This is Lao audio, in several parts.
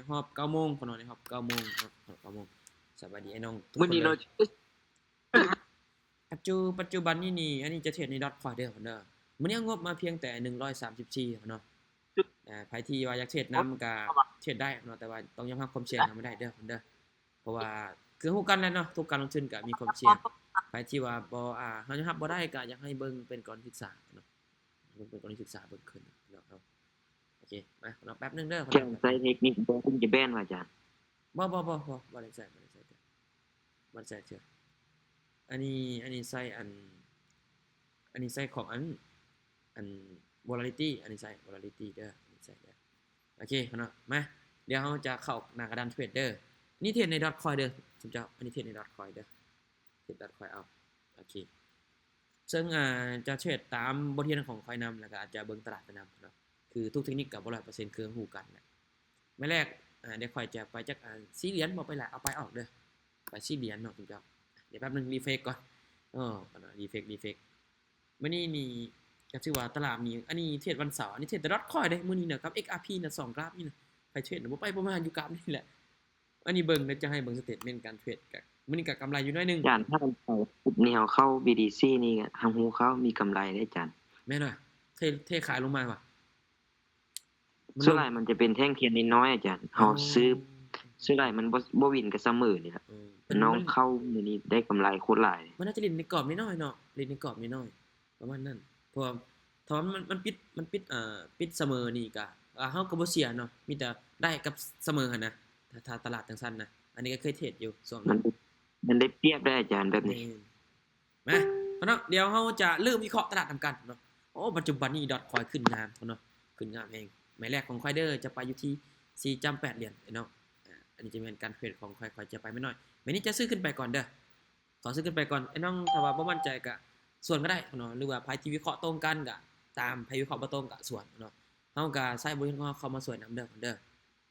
ຮອບເກົ້າໂມງ ຂອງນ້ອງ ໃນຮອບເກົ້າໂມງເນາະ ຮອບເກົ້າໂມງ. ສະບາຍດີອ້າຍນ້ອງທຸກຄົນເລີຍ. ປັດຈຸ ປັດຈຸບັນນີ້ນີ້ ອັນນີ້ຈະເທຣດໃນດອດຄອຍເດີ ເດີ. ມື້ນີ້ເອົາງົບມາພຽງແຕ່ໜຶ່ງຮ້ອຍສາມສິບສີ່ເນາະ. ອ່າ ໃຜທີ່ວ່າຢາກເທຣດນຳກໍເທຣດໄດ້ເນາະ ແຕ່ວ່າຕ້ອງຍອມຮັບຄວາມສ່ຽງນຳໄດ້ເດີ ເດີ. ເພາະວ່າຄືຮູ້ກັນແຫຼະເນາະ ທຸກການລົງທຶນກໍມີຄວາມສ່ຽງ. ໃຜທີ່ວ່າບໍ່ ອ່າ ເຮົາຍອມຮັບບໍ່ໄດ້ ກໍຢາກໃຫ້ເບິ່ງເປັນກໍລະນີສຶກສາເນາະ ເບິ່ງເປັນກໍລະນີສຶກສາເບິ່ງຂຶ້ນເນາະ. ໂອເຄ ມາເນາະ ແປັບໜຶ່ງເດີ. ເຈົ້າໃຊ້ເທັກນິກ Benjamin ວ່າອາຈານ? ບໍ່ ບໍ່ ບໍ່ ບໍ່ ບໍ່ໄດ້ໃຊ້ ບໍ່ໄດ້ໃຊ້ເທື່ອ ບໍ່ໄດ້ໃຊ້ເທື່ອ. ອັນນີ້ ອັນນີ້ໃຊ້ອັນ ອັນນີ້ໃຊ້ຂອງອັນ ອັນ Volatility ອັນນີ້ໃຊ້ Volatility ເດີ ອັນນີ້ໃຊ້ເດີ. ໂອເຄເນາະ ມາ ດຽວເຮົາຈະເຂົ້າໜ້າກະດານເທຣດເດີ. ນີ້ເທຣດໃນດອດຄອຍເດີ ສົມເຈົ້າ ອັນນີ້ເທຣດໃນດອດຄອຍເດີ ເທຣດດອດຄອຍເອົາ. ໂອເຄ ເຊິ່ງ ອ່າ ຈະເທຣດຕາມບົດຮຽນຂອງຂ້ອຍນຳ ແລ້ວກໍອາດຈະເບິ່ງຕະຫຼາດໄປນຳເນາະ ຄືທຸກເທັກນິກກໍບໍ່ຮ້ອຍເປີເຊັນ ຄືຮູ້ກັນແຫຼະ. ໄມ້ແລກ ອ່າ ດຽວຂ້ອຍຈະໄປຈັກ ອ່າ ສີ່ຫຼຽນ ບໍ່ໄປຫຼາຍ ເອົາໄປອອກເດີ ໄປສີ່ຫຼຽນເນາະ ສົມເຈົ້າ. ດຽວແປັບໜຶ່ງ refresh ກ່ອນ ເອີ refresh refresh. ມື້ນີ້ນີ້ກໍຖືວ່າຕະຫຼາດນີ້ ອັນນີ້ເທຣດວັນເສົາ ອັນນີ້ເທຣດແຕ່ດອດຄອຍເດ້. ມື້ນີ້ນະກັບ XRP ນະ ສອງກຣາຟນີ້ນະ ໃຜເທຣດນະບໍ່ໄປບໍ່ມາຢູ່ກຣາຟນີ້ແຫຼະ. ອັນນີ້ເບິ່ງ ດຽວຈະໃຫ້ເບິ່ງສະເຕດເມັນການເທຣດ ກໍມື້ນີ້ກໍກຳໄລຢູ່ໜ້ອຍໜຶ່ງ. ອາຈານ ຖ້າວັນເສົານີ້ເຮົາເຂົ້າ BTC ນີ້ກໍເຮົາຮູ້ເຂົ້າມີກຳໄລເດ້ອາຈານ. ແມ່ນຫວາ? ເທ ເທຂາຍລົງມາຫວາ? ມັນ ສ່ວນຫຼາຍມັນຈະເປັນແທ່ງທຽນນ້ອຍໆ ອາຈານ ເຮົາຊື້ ສ່ວນຫຼາຍມັນບໍ່ ບໍ່ວິນກໍສະເໝີນີ້ລະ. ເອີ ນ້ອງເຂົ້າມື້ນີ້ໄດ້ກຳໄລໂຄດຫຼາຍ. ມັນໜ້າຈະຫຼິ້ນໃນກອບນ້ອຍໆເນາະ ຫຼິ້ນໃນກອບນ້ອຍໆ ປະມານນັ້ນ. ເພາະວ່າຖ້າວ່າມັນ ມັນປິດ ມັນປິດ ເອີ ປິດສະເໝີນີ້ກະ ເຮົາກໍບໍ່ເສຍເນາະ ມີແຕ່ໄດ້ກັບສະເໝີຫັ້ນນະ ຖ້າ ຖ້າຕະຫຼາດຈັ່ງຊັ້ນນະ. ອັນນີ້ກໍເຄີຍເທຣດຢູ່ຊ່ວງນັ້ນ ມັນໄດ້ປຽບໄດ໋ອາຈານແບບນີ້. ແມ່ນ ມາເນາະ ດຽວເຮົາຈະເລີ່ມວິເຄາະຕະຫຼາດນຳກັນເນາະ. ໂອ້ ປັດຈຸບັນນີ້ດອດຄອຍຂຶ້ນງາມເນາະ ຂຶ້ນງາມແຮງ. ໄມ້ແລກຂອງຂ້ອຍເດີ ຈະໄປຢູ່ທີ່ສີ່ຈ້ຳແປດຫຼຽນເນາະ. ອາ ອັນນີ້ຈະແມ່ນການເທຣດຂອງຂ້ອຍ ຂ້ອຍຈະໄປໄມ້ນ້ອຍ ໄມ້ນີ້ຈະຊື້ຂຶ້ນໄປກ່ອນເດີ ຂໍຊື້ຂຶ້ນໄປກ່ອນ. ອ້າຍນ້ອງ ຖ້າວ່າບໍ່ໝັ້ນໃຈກໍສ່ວນກໍໄດ້ເນາະ ຫຼືວ່າໃຜທີ່ວິເຄາະຕົງກັນກໍຕາມ ໃຜວິເຄາະບໍ່ຕົງກໍສ່ວນເນາະ. ເຮົາກໍໃຊ້ບໍລິຫານຂອງເຮົາເຂົ້າມາຊ່ວຍນຳເດີ ເດີ.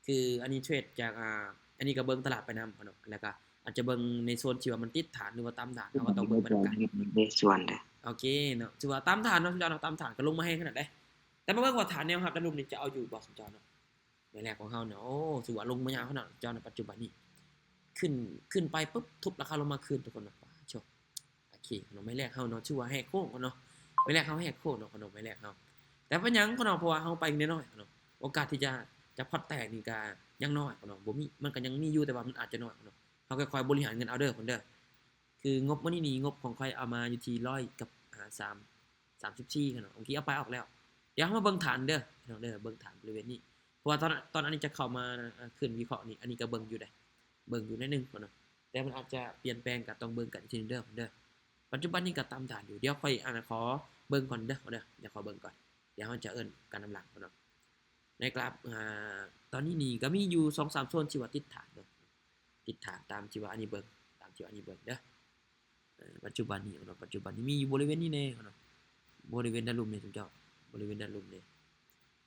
ຄືອັນນີ້ເທຣດຈາກ ອ່າ ອັນນີ້ກໍເບິ່ງຕະຫຼາດໄປນຳເນາະ ແລ້ວກໍອາດຈະເບິ່ງໃນໂຊນທີ່ວ່າມັນຕິດຖານ ຫຼືວ່າຕາມຖານ ເຮົາກໍຕ້ອງເບິ່ງໄປນຳກັນ. ໂອເຄເນາະ ຖືວ່າຕາມຖານເນາະ ເຈົ້າເນາະ ຕາມຖານກໍລົງມາແຮງຂະໜາດໃດ ແຕ່ມາເບິ່ງວ່າຖານແນວຮັບແນວລຸ່ມນີ້ຈະເອົາຢູ່ບໍ່ ເຈົ້າເນາະ. ໄມ້ແລກຂອງເຮົາເນາະ ໂອ້ ຖືວ່າລົງມາຍາວຂະໜາດເຈົ້າໃນປັດຈຸບັນນີ້ ຂຶ້ນ ຂຶ້ນໄປປຶບ ທຸບລາຄາລົງມາຄືນ ທຸກຄົນເນາະ. ໂອ້ໂຫ ໂອເຄເນາະ ໄມ້ແລກເຮົາເນາະ ຖືວ່າແຫກໂຄ້ງເນາະ ໄມ້ແລກເຮົາແຫກໂຄ້ງເນາະ ຂອງໄມ້ແລກເຮົາ. ແຕ່ເປັນຫຍັງເນາະ ເພາະວ່າເຮົາໄປນ້ອຍໆເນາະ ໂອກາດທີ່ຈະ ຈະພອດແຕກນີ້ກໍຍັງນ້ອຍເນາະ ບໍ່ມີ ມັນກໍຍັງມີຢູ່ ແຕ່ວ່າມັນອາດຈະນ້ອຍເນາະ. ເຮົາຄ່ອຍໆບໍລິຫານເງິນເອົາເດີ ຄົນເດີ. ຄືງົບມື້ນີ້ນີ້ ງົບຂອງຂ້ອຍເອົາມາຢູ່ທີ່ຮ້ອຍກັບ ອ່າ ສາມ ສາມສິບສີ່ເນາະ ໂອເຄ ເອົາໄປອອກແລ້ວ. ດຽວເຮົາມາເບິ່ງຖານເດີ ພີ່ນ້ອງເດີ ເບິ່ງຖານບໍລິເວນນີ້ ເພາະວ່າຕອນ ຕອນອັນນີ້ຈະເຂົ້າມາ ອ່າ ຂຶ້ນວິເຄາະນີ້ ອັນນີ້ກໍເບິ່ງຢູ່ເດ້ ເບິ່ງຢູ່ໜ້ອຍໜຶ່ງເນາະ ແຕ່ມັນອາດຈະປ່ຽນແປງ ກໍຕ້ອງເບິ່ງກັນອີກທີໜຶ່ງເດີ ເດີ. ປັດຈຸບັນນີ້ກໍຕາມຖານຢູ່ ດຽວຂ້ອຍ ອ່າ ຂໍເບິ່ງກ່ອນເດີ ເດີ ດຽວຂໍເບິ່ງກ່ອນ ດຽວເຮົາຈະເອີ້ນກັນນຳຫຼັງເນາະ. ໃນກຣາຟ ອ່າ ຕອນນີ້ນີ້ກໍມີຢູ່ສອງສາມໂຊນທີ່ວ່າຕິດຖານເນາະ ຕິດຖານຕາມທີ່ວ່າອັນນີ້ເບິ່ງ ຕາມທີ່ວ່າອັນນີ້ເບິ່ງເດີ. ເອີ ປັດຈຸບັນນີ້ເນາະ ປັດຈຸບັນນີ້ມີຢູ່ບໍລິເວນນີ້ແດ່ເນາະ ບໍລິເວນດ້ານລຸ່ມນີ້ ເຈົ້າ ບໍລິເວນດ້ານລຸ່ມນີ້.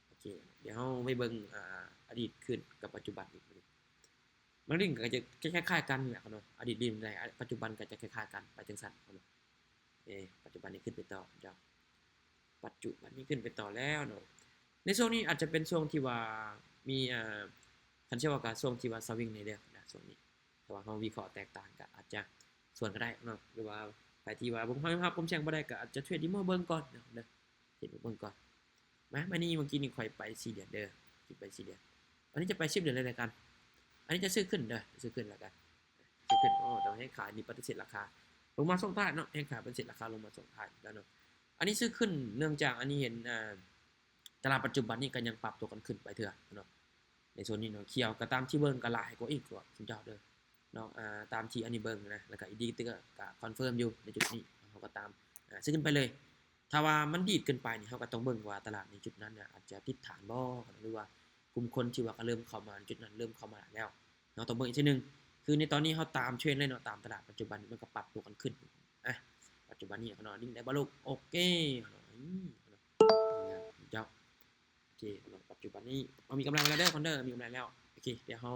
ໂອເຄ ດຽວເຮົາໄປເບິ່ງ ອ່າ ອະດີດຂຶ້ນກັບປັດຈຸບັນນີ້ ມັນຫຼິ້ນກໍຈະຄ້າຍໆກັນແຫຼະເນາະ ອະດີດຫຼິ້ນໄດ້ ປັດຈຸບັນກໍຈະຄ້າຍໆກັນ ໄປຈັ່ງຊັ້ນເນາະ. ເອີ ປັດຈຸບັນນີ້ຂຶ້ນໄປຕໍ່ເຈົ້າ ປັດຈຸບັນນີ້ຂຶ້ນໄປຕໍ່ແລ້ວເນາະ. ໃນຊ່ວງນີ້ອາດຈະເປັນຊ່ວງທີ່ວ່າມີ ອ່າ ຄັນຊິເວົ້າກໍຊ່ວງທີ່ວ່າສະວິງແດ່ເດີນະ ຊ່ວງນີ້ ຖ້າວ່າເຮົາວິເຄາະແຕກຕ່າງກໍອາດຈະສ່ວນກໍໄດ້ເນາະ ຫຼືວ່າໃຜທີ່ວ່າບໍ່ ເຮົາຮັບຄວາມສ່ຽງບໍ່ໄດ້ກໍອາດຈະເທຣດ ເບິ່ງກ່ອນເນາະ ເທຣດເບິ່ງກ່ອນ. ມາ ມານີ້ ເມື່ອກີ້ນີ້ຂ້ອຍໄປສີ່ເດືອນເດີ ຄິດໄປສີ່ເດືອນ ອັນນີ້ຈະໄປສິບເດືອນເລີຍລະກັນ. ອັນນີ້ຈະຊື້ຂຶ້ນເດີ ຊື້ຂຶ້ນລະກັນ ຊື້ຂຶ້ນ. ໂອ້ ແຕ່ວ່າແຮງຂາຍນີ້ປະຕິເສດລາຄາ ລົງມາຊ່ວງທ້າຍເນາະ ແຮງຂາຍປະຕິເສດລາຄາ ລົງມາຊ່ວງທ້າຍແລ້ວເນາະ. ອັນນີ້ຊື້ຂຶ້ນເນື່ອງຈາກອັນນີ້ເຫັນ ອ່າ ຕະຫຼາດປັດຈຸບັນນີ້ກໍຍັງປັບຕົວກັນຂຶ້ນໄປເທື່ອເນາະ. ໃນໂຊນນີ້ເນາະ ຂຽວກໍຕາມທີ່ເບິ່ງກໍຫຼາຍກວ່າອີກ ພວກຊຸມເຈົ້າເດີເນາະ ອ່າ ຕາມທີ່ອັນນີ້ເບິ່ງນະ ແລ້ວກໍອີກດີກໍ ກໍຄອນເຟີມຢູ່ໃນຈຸດນີ້ ເຮົາກໍຕາມ ອ່າ ຊື້ຂຶ້ນໄປເລີຍ. ຖ້າວ່າມັນດີດເກີນໄປນີ້ ເຮົາກໍຕ້ອງເບິ່ງວ່າຕະຫຼາດໃນຈຸດນັ້ນນະ ອາດຈະຕິດຖານບໍ່ ຫຼືວ່າກຸ່ມຄົນທີ່ວ່າກໍເລີ່ມເຂົ້າມາໃນຈຸດນັ້ນ ເລີ່ມເຂົ້າມາຫຼາຍແລ້ວ ເຮົາຕ້ອງເບິ່ງອີກເທື່ອໜຶ່ງ. ຄືໃນຕອນນີ້ເຮົາຕາມເທຣນເລີຍເນາະ ຕາມຕະຫຼາດປັດຈຸບັນ ມັນກໍປັບຕົວກັນຂຶ້ນ. ອ່ະ ປັດຈຸບັນນີ້ເນາະ ດິ້ນໄດ້ບໍ່ລູກ? ໂອເຄເນາະ ເຈົ້າ ໂອເຄເນາະ ປັດຈຸບັນນີ້ເຮົາມີກຳໄລມາແລ້ວເດີ ຄົນເດີ ມີກຳໄລແລ້ວ. ໂອເຄ ດຽວເຮົາ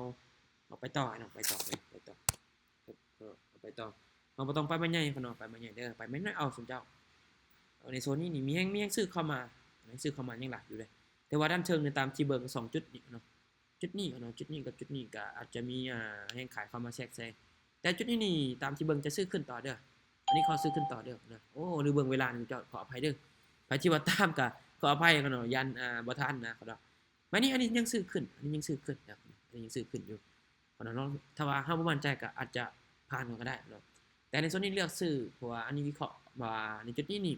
ເຮົາໄປຕໍ່ເນາະ ໄປຕໍ່ເລີຍ ໄປຕໍ່ ເຮົາໄປຕໍ່ ເຮົາບໍ່ຕ້ອງໄປໄມ້ໃຫຍ່ເນາະ ໄປໄມ້ໃຫຍ່ເດີ ໄປໄມ້ນ້ອຍເອົາ ຊຸມເຈົ້າ. ໃນໂຊນນີ້ນີ້ມີແຮງ ມີແຮງຊື້ເຂົ້າມາ ແຮງຊື້ເຂົ້າມາຍັງຫຼາຍຢູ່ເດ້ ແຕ່ວ່າດ້ານເທິງນີ້ ຕາມທີ່ເບິ່ງສອງຈຸດນີ້ເນາະ ຈຸດນີ້ເນາະ ຈຸດນີ້ກັບຈຸດນີ້ກໍອາດຈະມີ ອ່າ ແຮງຂາຍເຂົ້າມາແຊກແຊງ ແຕ່ຈຸດນີ້ນີ້ຕາມທີ່ເບິ່ງຈະຊື້ຂຶ້ນຕໍ່ເດີ້ ອັນນີ້ຂໍຊື້ຂຶ້ນຕໍ່ເດີ້ນະ. ໂອ້ ລືມເບິ່ງເວລານີ້ເຈົ້າ ຂໍອະໄພເດີ້ ໃຜທີ່ວ່າຕາມກໍຂໍອະໄພເນາະ ຢ້ານ ອ່າ ບໍ່ທັນນະເນາະ. ມານີ້ ອັນນີ້ຍັງຊື້ຂຶ້ນ ອັນນີ້ຍັງຊື້ຂຶ້ນນະ ອັນນີ້ຍັງຊື້ຂຶ້ນຢູ່ເນາະ. ຖ້າວ່າເຮົາບໍ່ໝັ້ນໃຈກໍອາດຈະຜ່ານກ່ອນກໍໄດ້ເນາະ ແຕ່ໃນໂຊນນີ້ເລືອກຊື້ ເພາະວ່າອັນນີ້ວິເຄາະວ່າໃນຈຸດນີ້ນີ້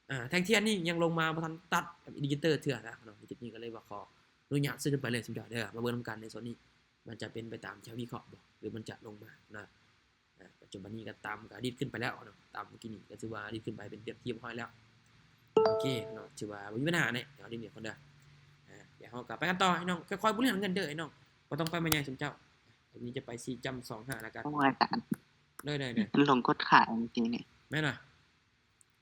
ອ່າ ແທ່ງທຽນນີ້ຍັງລົງມາບໍ່ທັນຕັດ indicator ເທື່ອນະເນາະ. ໃນຈຸດນີ້ກໍເລີຍວ່າຂໍອະນຸຍາດຊື້ຂຶ້ນໄປເລີຍ ຊຸມເຈົ້າເດີ້. ມາເບິ່ງນຳກັນໃນໂຊນນີ້ ມັນຈະເປັນໄປຕາມທີ່ເຮົາວິເຄາະບໍ່ ຫຼືມັນຈະລົງມາເນາະ. ອາ ປັດຈຸບັນນີ້ກໍຕາມ ກໍດີດຂຶ້ນໄປແລ້ວເນາະ ຕາມມື້ກີ້ນີ້ກໍຖືວ່າດີດຂຶ້ນໄປເປັນທີ່ຮຽບຮ້ອຍແລ້ວ. ໂອເຄເນາະ ຖືວ່າບໍ່ມີບັນຫາແນ່ ດຽວນີ້ກ່ອນເດີ້. ອາ ດຽວເຮົາກໍໄປກັນຕໍ່ ອ້າຍນ້ອງ ຄ່ອຍໆບໍລິຫານເງິນເດີ້ ອ້າຍນ້ອງ ບໍ່ຕ້ອງໄປມາໃຫຍ່ ຊຸມເຈົ້າ. ອັນນີ້ຈະໄປສີ່ຈ້ຳສອງຫ້າລະກັນ. ໂອ້ຍ ອາຈານ ໄດ້ໆໆ ລົງກົດຂາຍເມື່ອກີ້ນີ້ ແມ່ນຫວາ?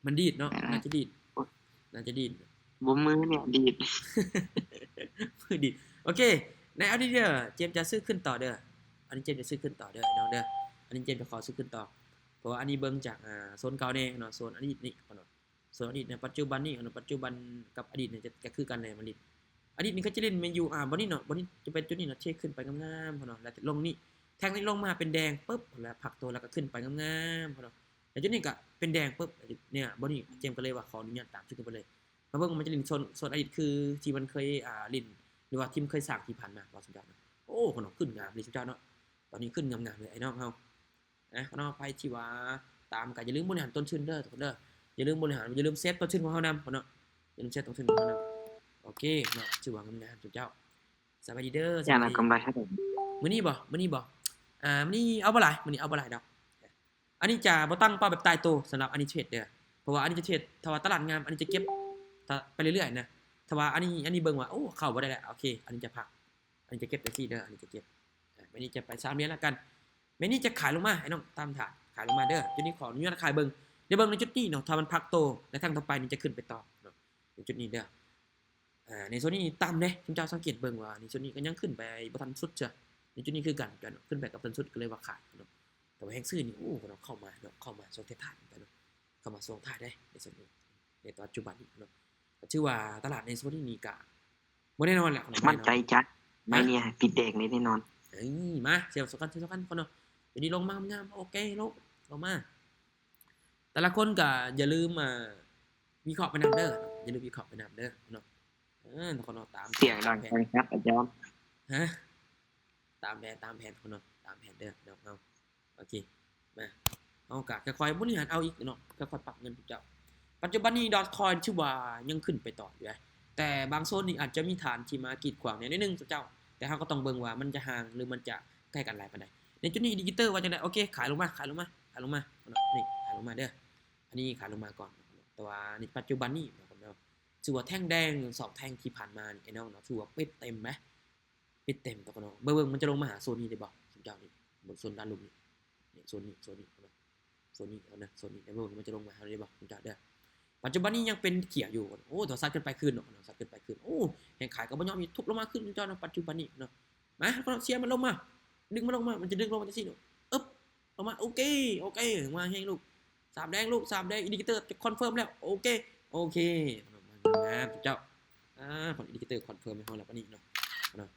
ມັນດີດເນາະ ແມ່ນ ໜ້າຈະດີດ ໂອ້ຍ ໜ້າຈະດີດ ບໍ່ ມືນີ້ດີດ ມືດີດ. ໂອເຄ ໃນອະດີດເດີ້ ເຈມຈະຊື້ຂຶ້ນຕໍ່ເດີ້ ອັນນີ້ເຈມຈະຊື້ຂຶ້ນຕໍ່ເດີ້ ນ້ອງເດີ້. ອັນນີ້ເຈມຈະຂໍຊື້ຂຶ້ນຕໍ່ ເພາະວ່າອັນນີ້ເບິ່ງຈາກ ອ່າ ໂຊນເກົ່າແນ່ເນາະ ໂຊນອະດີດນີ້ເນາະ ໂຊນອະດີດໃນປັດຈຸບັນນີ້ເນາະ ປັດຈຸບັນກັບອະດີດນີ້ຈະ ຈະຄືກັນແຫຼະ ມັນດີດ. ອະດີດນີ້ເຂົາຈະຫຼິ້ນແມ່ນຢູ່ ອ່າ ບ່ອນນີ້ເນາະ ບ່ອນນີ້ຈະເປັນຈຸດນີ້ເນາະ ເທຂຶ້ນໄປງາມໆ ເນາະ ແລ້ວລົງນີ້ ແທ່ງນີ້ລົງມາເປັນແດງປຶບ ແລ້ວພັກໂຕ ແລ້ວກໍຂຶ້ນໄປງາມໆ ເນາະ. ແລ້ວຈຸດນີ້ກໍເປັນແດງປຶບ ເນຍ ບ່ອນນີ້ເຈມກໍເລີຍວ່າຂໍອະນຸຍາດຕາມຊື່ຂຶ້ນໄປເລີຍ. ມາເບິ່ງວ່າມັນຈະຫຼິ້ນໂຊນ ໂຊນອະດີດຄືທີ່ມັນເຄີຍ ອ່າ ຫຼິ້ນ ຫຼືວ່າທີ່ມັນເຄີຍສ້າງທີ່ຜ່ານມາບໍ່ ຊຸມເຈົ້າເນາະ. ໂອ້ ຂະໜອງຂຶ້ນງາມເລີຍ ຊຸມເຈົ້າເນາະ ຕອນນີ້ຂຶ້ນງາມໆ ເລີຍ ອ້າຍນ້ອງເຮົາ. ນະ ຂະໜອງໃຜທີ່ວ່າຕາມກໍຢ່າລືມບໍລິຫານຕົ້ນທຶນເດີ້ ທຸກຄົນເດີ້ ຢ່າລືມບໍລິຫານ ຢ່າລືມເຊບຕົ້ນທຶນຂອງເຮົານຳເນາະ ຢ່າລືມເຊບຕົ້ນທຶນຂອງເຮົານຳ. ໂອເຄເນາະ ຖືວ່າງາມໆ ຊຸມເຈົ້າ. ສະບາຍດີເດີ້ ຢ່າງລະກຳໄລເທົ່າໃດ? ມື້ນີ້ບໍ່ ມື້ນີ້ບໍ່ ອ່າ ມື້ນີ້ເອົາບໍ່ຫຼາຍ ມື້ນີ້ເອົາບໍ່ຫຼາຍດອກ. ອັນນີ້ຈະບໍ່ຕັ້ງເປົ້າແບບຕາຍໂຕສຳລັບອັນນີ້ເທຣດເດີ້ ເພາະວ່າອັນນີ້ຈະເທຣດ ຖ້າວ່າຕະຫຼາດງາມ ອັນນີ້ຈະເກັບ ຖ້າ ໄປເລື້ອຍໆ ນະ. ຖ້າວ່າອັນນີ້ ອັນນີ້ເບິ່ງວ່າ ໂອ້ ເຂົ້າບໍ່ໄດ້ແລ້ວ ໂອເຄ ອັນນີ້ຈະພັກ ອັນນີ້ຈະເກັບຈັ່ງຊີ້ເດີ້ ອັນນີ້ຈະເກັບ. ອາ ແມ່ນີ້ຈະໄປສາມຫຼຽນລະກັນ ແມ່ນີ້ຈະຂາຍລົງມາ ອ້າຍນ້ອງ ຕາມຖານ ຂາຍລົງມາເດີ້. ຈຸດນີ້ຂໍອະນຸຍາດຂາຍເບິ່ງ ດຽວເບິ່ງໃນຈຸດນີ້ເນາະ ຖ້າມັນພັກໂຕ ແລະ ຄັ້ງຕໍ່ໄປນີ້ຈະຂຶ້ນໄປຕໍ່ເນາະ ໃນຈຸດນີ້ເດີ້. ອາ ໃນໂຊນນີ້ຕ່ຳເດ້ ຊຸມເຈົ້າສັງເກດເບິ່ງວ່າໃນໂຊນນີ້ກໍຍັງຂຶ້ນໄປບໍ່ທັນສຸດເທື່ອ ໃນຈຸດນີ້ຄືກັນ ຂຶ້ນໄປກັບທັນສຸດ ກໍເລີຍວ່າຂາຍເນາະ. ແຕ່ວ່າແຮງຊື້ນີ້ ໂອ້ ເຂົ້າມາເນາະ ເຂົ້າມາຊ່ວງທ້າຍໆ ເຂົ້າມາຊ່ວງທ້າຍເດ້ ໃນໂຊນນີ້ ໃນປັດຈຸບັນນີ້ເນາະ. ກໍຖືວ່າຕະຫຼາດໃນໂຊນນີ້ນີ້ກໍບໍ່ແນ່ນອນແຫຼະ ໝັ້ນໃຈຈັດ ໄມ້ນີ້ຕິດແດງເລີຍແນ່ນອນ. ເອີຍ ມາ ສຽວສຳຄັນ ສຽວສຳຄັນເນາະ ດຽວນີ້ລົງມາງາມໆ ໂອເຄ ລົງ ລົງມາ. ແຕ່ລະຄົນກໍຢ່າລືມ ອ່າ ວິເຄາະໄປນຳເດີ້ ຢ່າລືມວິເຄາະໄປນຳເດີ້ເນາະ. ເອີ ເນາະ ຕາມ ສຽງດັງແພງຄັກອາຈານ ຮະ ຕາມແຜນ ຕາມແຜນເນາະ ຕາມແຜນເດີ້ເນາະ. ເອົາ ໂອເຄ ມາ ເຮົາກໍຄ່ອຍໆບໍລິຫານເອົາອີກເນາະ ຄ່ອຍໆປັບເງິນເຈົ້າ. ປັດຈຸບັນນີ້ Dogecoin ຖືວ່າຍັງຂຶ້ນໄປຕໍ່ຢູ່ເດ້ ແຕ່ບາງໂຊນນີ້ອາດຈະມີຖານທີ່ມາກີດຂວາງແດ່ໜ້ອຍໜຶ່ງເຈົ້າ ແຕ່ເຮົາກໍຕ້ອງເບິ່ງວ່າມັນຈະຫ່າງ ຫຼື ມັນຈະໃກ້ກັນຫຼາຍປານໃດ. ໃນຈຸດນີ້ Indicator ວ່າຈັ່ງໃດ? ໂອເຄ ຂາຍລົງມາ ຂາຍລົງມາ ຂາຍລົງມາເນາະ ນີ້ຂາຍລົງມາເດີ້ ອັນນີ້ຂາຍລົງມາກ່ອນ ແຕ່ວ່າໃນປັດຈຸບັນນີ້ເນາະ ຖືວ່າແທ່ງແດງສອງແທ່ງທີ່ຜ່ານມານີ້ ອ້າຍນ້ອງເນາະ ຖືວ່າປິດເຕັມເດ້ ປິດເຕັມຕົວເນາະ. ເບິ່ງໆ ມັນຈະລົງມາຫາໂຊນນີ້ໄດ້ບໍ່ ຊຸມເຈົ້ານີ້ ເບິ່ງໂຊນດ້ານລຸ່ມນີ້ ນີ້ ໂຊນນີ້ ໂຊນນີ້ເນາະ ໂຊນນີ້ເນາະ ໂຊນນີ້ ເບິ່ງມັນຈະລົງມາຫາໄດ້ບໍ່ ຊຸມເຈົ້າເດີ້. ປັດຈຸບັນນີ້ຍັງເປັນຂຽວຢູ່ ໂອ້ ໂຕຊັດຂຶ້ນໄປຄືນເນາະ ຊັດຂຶ້ນໄປຄືນ ໂອ້ ແຮງຂາຍກໍບໍ່ຍອມຢູ່ ທຸບລົງມາຄືນ ຊຸມເຈົ້າເນາະ ປັດຈຸບັນນີ້ເນາະ. ມາ ເນາະ ເຊຍມັນລົງມາ ດຶງມັນລົງມາ ມັນຈະດຶງລົງມາຈັ່ງຊີ້ເນາະ ອຶບ ລົງມາ ໂອເຄ ໂອເຄ ມາແຮງລູກ ສາມແດງລູກ ສາມແດງ Indicator ຈະ confirm ແລ້ວ ໂອເຄ ໂອເຄ ງາມໆ ເຈົ້າ. ອາ Indicator confirm ໃຫ້ເຮົາແລ້ວປານນີ້ເນາະ ເນາະ.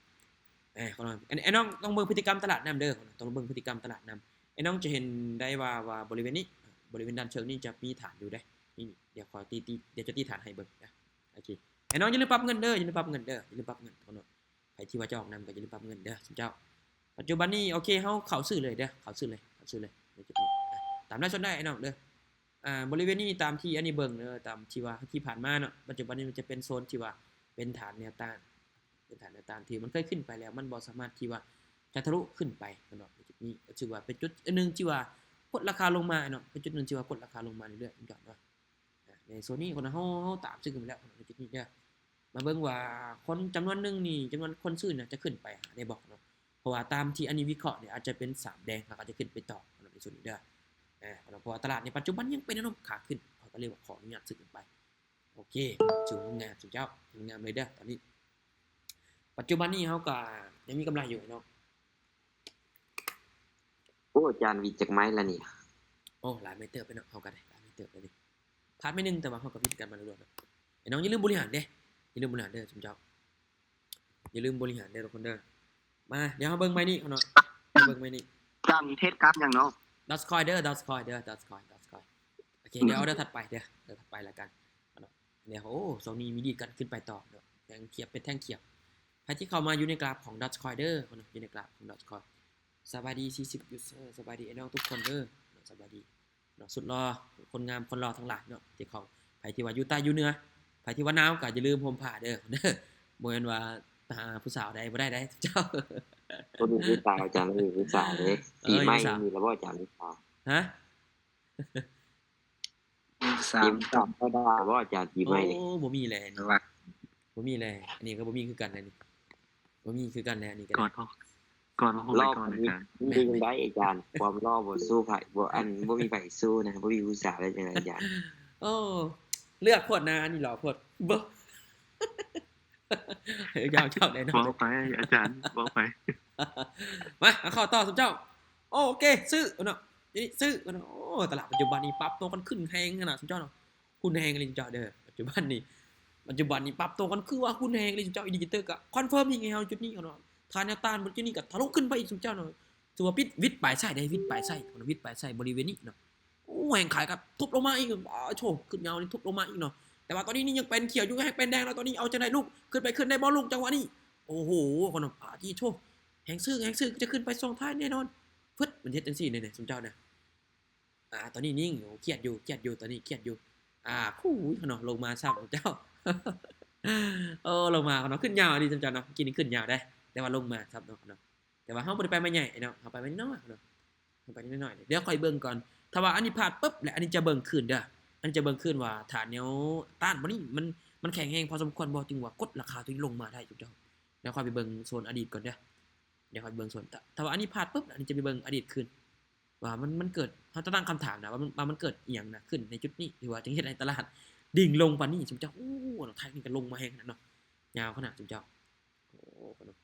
ເອີ ຂອງນ້ອງ ອັນ ໄອ້ນ້ອງຕ້ອງເບິ່ງພຶດຕິກຳຕະຫຼາດນຳເດີ້ ຕ້ອງເບິ່ງພຶດຕິກຳຕະຫຼາດນຳ. ໄອ້ນ້ອງຈະເຫັນໄດ້ວ່າ ວ່າບໍລິເວນນີ້ ບໍລິເວນດ້ານເທິງນີ້ຈະມີຖານຢູ່ເດ້ ນີ້ ດຽວຂໍຕີ ຕີ ດຽວຈະຕີຖານໃຫ້ເບິ່ງນະ. ໂອເຄ ໄອ້ນ້ອງຢ່າລືມປັບເງິນເດີ້ ຢ່າລືມປັບເງິນເດີ້ ຢ່າລືມປັບເງິນເນາະ. ໃຜທີ່ວ່າຈະອອກນຳກໍຢ່າລືມປັບເງິນເດີ້ ຊຸມເຈົ້າ. ປັດຈຸບັນນີ້ ໂອເຄ ເຮົາເຂົ້າຊື້ເລີຍເດີ້ ເຂົ້າຊື້ເລີຍ ເຂົ້າຊື້ເລີຍໃນຈຸດນີ້ ຕາມໄລຟ໌ສົດໄດ້ ໄອ້ນ້ອງເດີ້. ອາ ບໍລິເວນນີ້ຕາມທີ່ອັນນີ້ເບິ່ງເດີ້ ຕາມທີ່ວ່າທີ່ຜ່ານມາເນາະ ປັດຈຸບັນນີ້ມັນຈະເປັນໂຊນທີ່ວ່າເປັນຖານແນວຕ້ານ ເປັນຖານແນວຕ້ານທີ່ມັນເຄີຍຂຶ້ນໄປແລ້ວ ມັນບໍ່ສາມາດທີ່ວ່າຈະທະລຸຂຶ້ນໄປເນາະ. ໃນຈຸດນີ້ກໍຖືວ່າເປັນຈຸດອັນໜຶ່ງທີ່ວ່າກົດລາຄາລົງມາເນາະ ເປັນຈຸດໜຶ່ງທີ່ວ່າກົດລາຄາລົງມາເລື້ອຍໆ ເນາະ. ໃນໂຊນນີ້ຄົນເຮົາ ເຮົາຕາມຊື້ກັນໄປແລ້ວເນາະ ໃນຈຸດນີ້ເດີ້. ມາເບິ່ງວ່າຄົນຈຳນວນໜຶ່ງນີ້ ຈຳນວນຄົນຊື້ນະຈະຂຶ້ນໄປຫາໄດ້ບໍ່ເນາະ ເພາະວ່າຕາມທີ່ອັນນີ້ວິເຄາະນີ້ ອາດຈະເປັນສາມແດງ ແລ້ວກໍອາດຈະຂຶ້ນໄປຕໍ່ເນາະ ໃນໂຊນນີ້ເດີ້. ເພາະວ່າຕະຫຼາດໃນປັດຈຸບັນຍັງເປັນແນວໂນ້ມຂາຂຶ້ນ ເຮົາກໍເລີຍວ່າຂໍອະນຸຍາດຊື້ກັນໄປ. ໂອເຄ ຖືວ່າງາມ ຊຸມເຈົ້າ ງາມເລີຍເດີ້ ຕອນນີ້. ປັດຈຸບັນນີ້ເຮົາກໍຍັງມີກຳໄລຢູ່ເນາະ. ໂອ້ ອາຈານ ວິດຈັກໄມ້ລະນີ້? ໂອ້ ຫຼາຍໄມ້ເຕີບເລີຍເນາະ ເຮົາກໍໄດ້ຫຼາຍໄມ້ເຕີບເລີຍນີ້. ພາດໄມ້ໜຶ່ງ ແຕ່ວ່າເຮົາກໍວິດກັນມາໂດຍຕະຫຼອດເນາະ. ໄອ້ນ້ອງຢ່າລືມບໍລິຫານເດ້ ຢ່າລືມບໍລິຫານເດີ້ ຊຸມເຈົ້າ. ຢ່າລືມບໍລິຫານເດີທຸກຄົນເດີ. ມາ ດຽວເຮົາເບິ່ງໄມ້ນີ້ເນາະ ເບິ່ງໄມ້ນີ້ ຈານເທດກັບຫຍັງເນາະ? Dogecoin ເດີ Dogecoin ເດີ Dogecoin Dogecoin. ໂອເຄ ດຽວອໍເດີຖັດໄປເດີ ເດີຖັດໄປລະກັນເນາະ. ດຽວ ໂອ້ ຊ່ວງນີ້ມີດີດກັນຂຶ້ນໄປຕໍ່ເນາະ ແທ່ງຂຽບເປັນແທ່ງຂຽບ. ໃຜທີ່ເຂົ້າມາຢູ່ໃນກຣາຟຂອງ Dogecoin ເດີເນາະ ຢູ່ໃນກຣາຟຂອງ Dogecoin. ສະບາຍດີ ສີ່ສິບ user ສະບາຍດີອ້າຍນ້ອງທຸກຄົນເດີເນາະ ສະບາຍດີເນາະ. ສຸດຫຼໍ່ ຄົນງາມ ຄົນຫຼໍ່ທັງຫຼາຍເນາະ ທີ່ເຂົ້າ ໃຜທີ່ວ່າຢູ່ໃຕ້ຢູ່ເໜືອ ໃຜທີ່ວ່າໜາວກໍຢ່າລືມຫົ່ມຜ້າເດີ. ບໍ່ແມ່ນວ່າໄປຫາຜູ້ສາວໄດ້ ບໍ່ໄດ້ເດ້ເຈົ້າ. ບໍ່ມີຜູ້ສາວອາຈານ ບໍ່ມີຜູ້ສາວເດ້. ເອີ ປີໃໝ່ມີແລ້ວບໍ່ອາຈານຜູ້ສາວ? ຮະ? ມີຜູ້ສາວ ມີຜູ້ສາວເຂົ້າມາບໍ່ອາຈານ ປີໃໝ່ນີ້? ໂອ້ ບໍ່ມີແຫຼະ ບໍ່ມີແຫຼະ. ອັນນີ້ກໍບໍ່ມີຄືກັນແຫຼະນີ້ ບໍ່ມີຄືກັນແຫຼະ ອັນນີ້ກໍ ກອດ ກອດຫົວໄປກ່ອນອາຈານ. ແມ່ນໄດ້ອາຈານ ຄວາມຫຼໍ່ບໍ່ສູ້ໃຜ ບໍ່ ອັນ ບໍ່ມີໃຜສູ້ນະ ບໍ່ມີຜູ້ສາວໄດ້ຈັ່ງໃດອາຈານ. ໂອ້ ເລືອກໂພດນະ ອັນນີ້ຫຼໍ່ໂພດ ບໍ່ ຢອກໆ ແນ່ນອນ ເວົ້າໄປອາຈານ ເວົ້າໄປ. ມາ ເຂົ້າຕໍ່ຊຸມເຈົ້າ. ໂອເຄ ຊື້ເນາະ ນີ້ຊື້ເນາະ. ໂອ້ ຕະຫຼາດປັດຈຸບັນນີ້ປັບໂຕກັນຂຶ້ນແຮງຂະໜາດຊຸມເຈົ້າເນາະ ຮຸນແຮງອີ່ຫຼີຊຸມເຈົ້າເດີ. ປັດຈຸບັນນີ້ ປັດຈຸບັນນີ້ປັບໂຕກັນຄືວ່າຮຸນແຮງອີ່ຫຼີຊຸມເຈົ້າ. ອິນດິເຄເຕີກໍຄອນເຟີມອີກໃຫ້ເຮົາຈຸດນີ້ເນາະ ຖານແນວຕ້ານ ຈຸດນີ້ກໍທະລຸຂຶ້ນໄປອີກຊຸມເຈົ້າເນາະ. ຖືວ່າປິດ ຫວິດປາຍໄຊເດ້ ຫວິດປາຍໄຊ ຫວິດປາຍໄຊບໍລິເວນນີ້ເນາະ. ໂອ້ ແຮງຂາຍກໍທຸບລົງມາອີກ ອາ ໂທ້ ຂຶ້ນຍາວນີ້ທຸບລົງມາອີກເນາະ. ແຕ່ວ່າຕອນນີ້ນີ້ຍັງເປັນຂຽວຢູ່ ແຮງເປັນແດງແລ້ວ ຕອນນີ້ເອົາຈັ່ງໃດລູກ ຂຶ້ນໄປຂຶ້ນໄດ້ບໍ່ລູກ ຈັງຫວະນີ້? ໂອ້ໂຫ ຂະໜົມປາ ຕິໂທ້ ແຮງຊື້ ແຮງຊື້ ຈະຂຶ້ນໄປຊ່ວງທ້າຍແນ່ນອນ. ຟຶດ ມັນເຮັດຈັ່ງຊີ້ແນ່ໆ ຊຸມເຈົ້ານະ. ອາ ຕອນນີ້ນິ່ງຢູ່ ຄຽດຢູ່ ຄຽດຢູ່ ຕອນນີ້ຄຽດຢູ່. ອາ ຄູຍ ຂະໜົມ ລົງມາຊ້ຳເຈົ້າ. ໂອ້ ລົງມາຂະໜົມ ຂຶ້ນຍາວອີ່ຫຼີຊຸມເຈົ້າເນາະ ກິນຂຶ້ນຍາວເດ້ ແຕ່ວ່າລົງມາຊ້ຳເນາະ ຂະໜົມ. ແຕ່ວ່າເຮົາບໍ່ໄດ້ໄປໄມ້ໃຫຍ່ເນາະ ເຮົາໄປໄມ້ນ້ອຍເນາະ ເຮົາໄປໄມ້ນ້ອຍ. ດຽວຂ້ອຍເບິ່ງກ່ອນ ຖ້າວ່າອັນນີ້ຜ່ານປຶບ ແລ້ວອັນນີ້ຈະເບິ່ງຄືນເດີ ອັນນີ້ຈະເບິ່ງຄືນວ່າຖານແນວຕ້ານບໍ່ນີ້ ມັນ ມັນແຂງແຮງພໍສົມຄວນບໍ່ ຈຶ່ງວ່າກົດລາຄາຕົວນີ້ລົງມາໄດ້ ທຸກເຈົ້າ. ດຽວຂ້ອຍໄປເບິ່ງໂຊນອະດີດກ່ອນເດີ ດຽວຂ້ອຍເບິ່ງໂຊນ ຖ້າ ຖ້າວ່າອັນນີ້ຜ່ານປຶບ ອັນນີ້ຈະໄປເບິ່ງອະດີດຄືນ ວ່າມັນ ມັນເກີດ ເຮົາຈະຕັ້ງຄຳຖາມນະ ວ່າມັນ ວ່າມັນເກີດອີ່ຫຍັງນະຂຶ້ນໃນຈຸດນີ້ ທີ່ວ່າຈຶ່ງເຮັດໃຫ້ຕະຫຼາດດິ່ງລົງປານນີ້ ຊຸມເຈົ້າ. ໂອ້ ແທ່ງນີ້ກໍລົງມາແຮງຂະໜາດເນາະ ຍາວຂະໜາດ ຊຸມເຈົ້າ. ໂອ້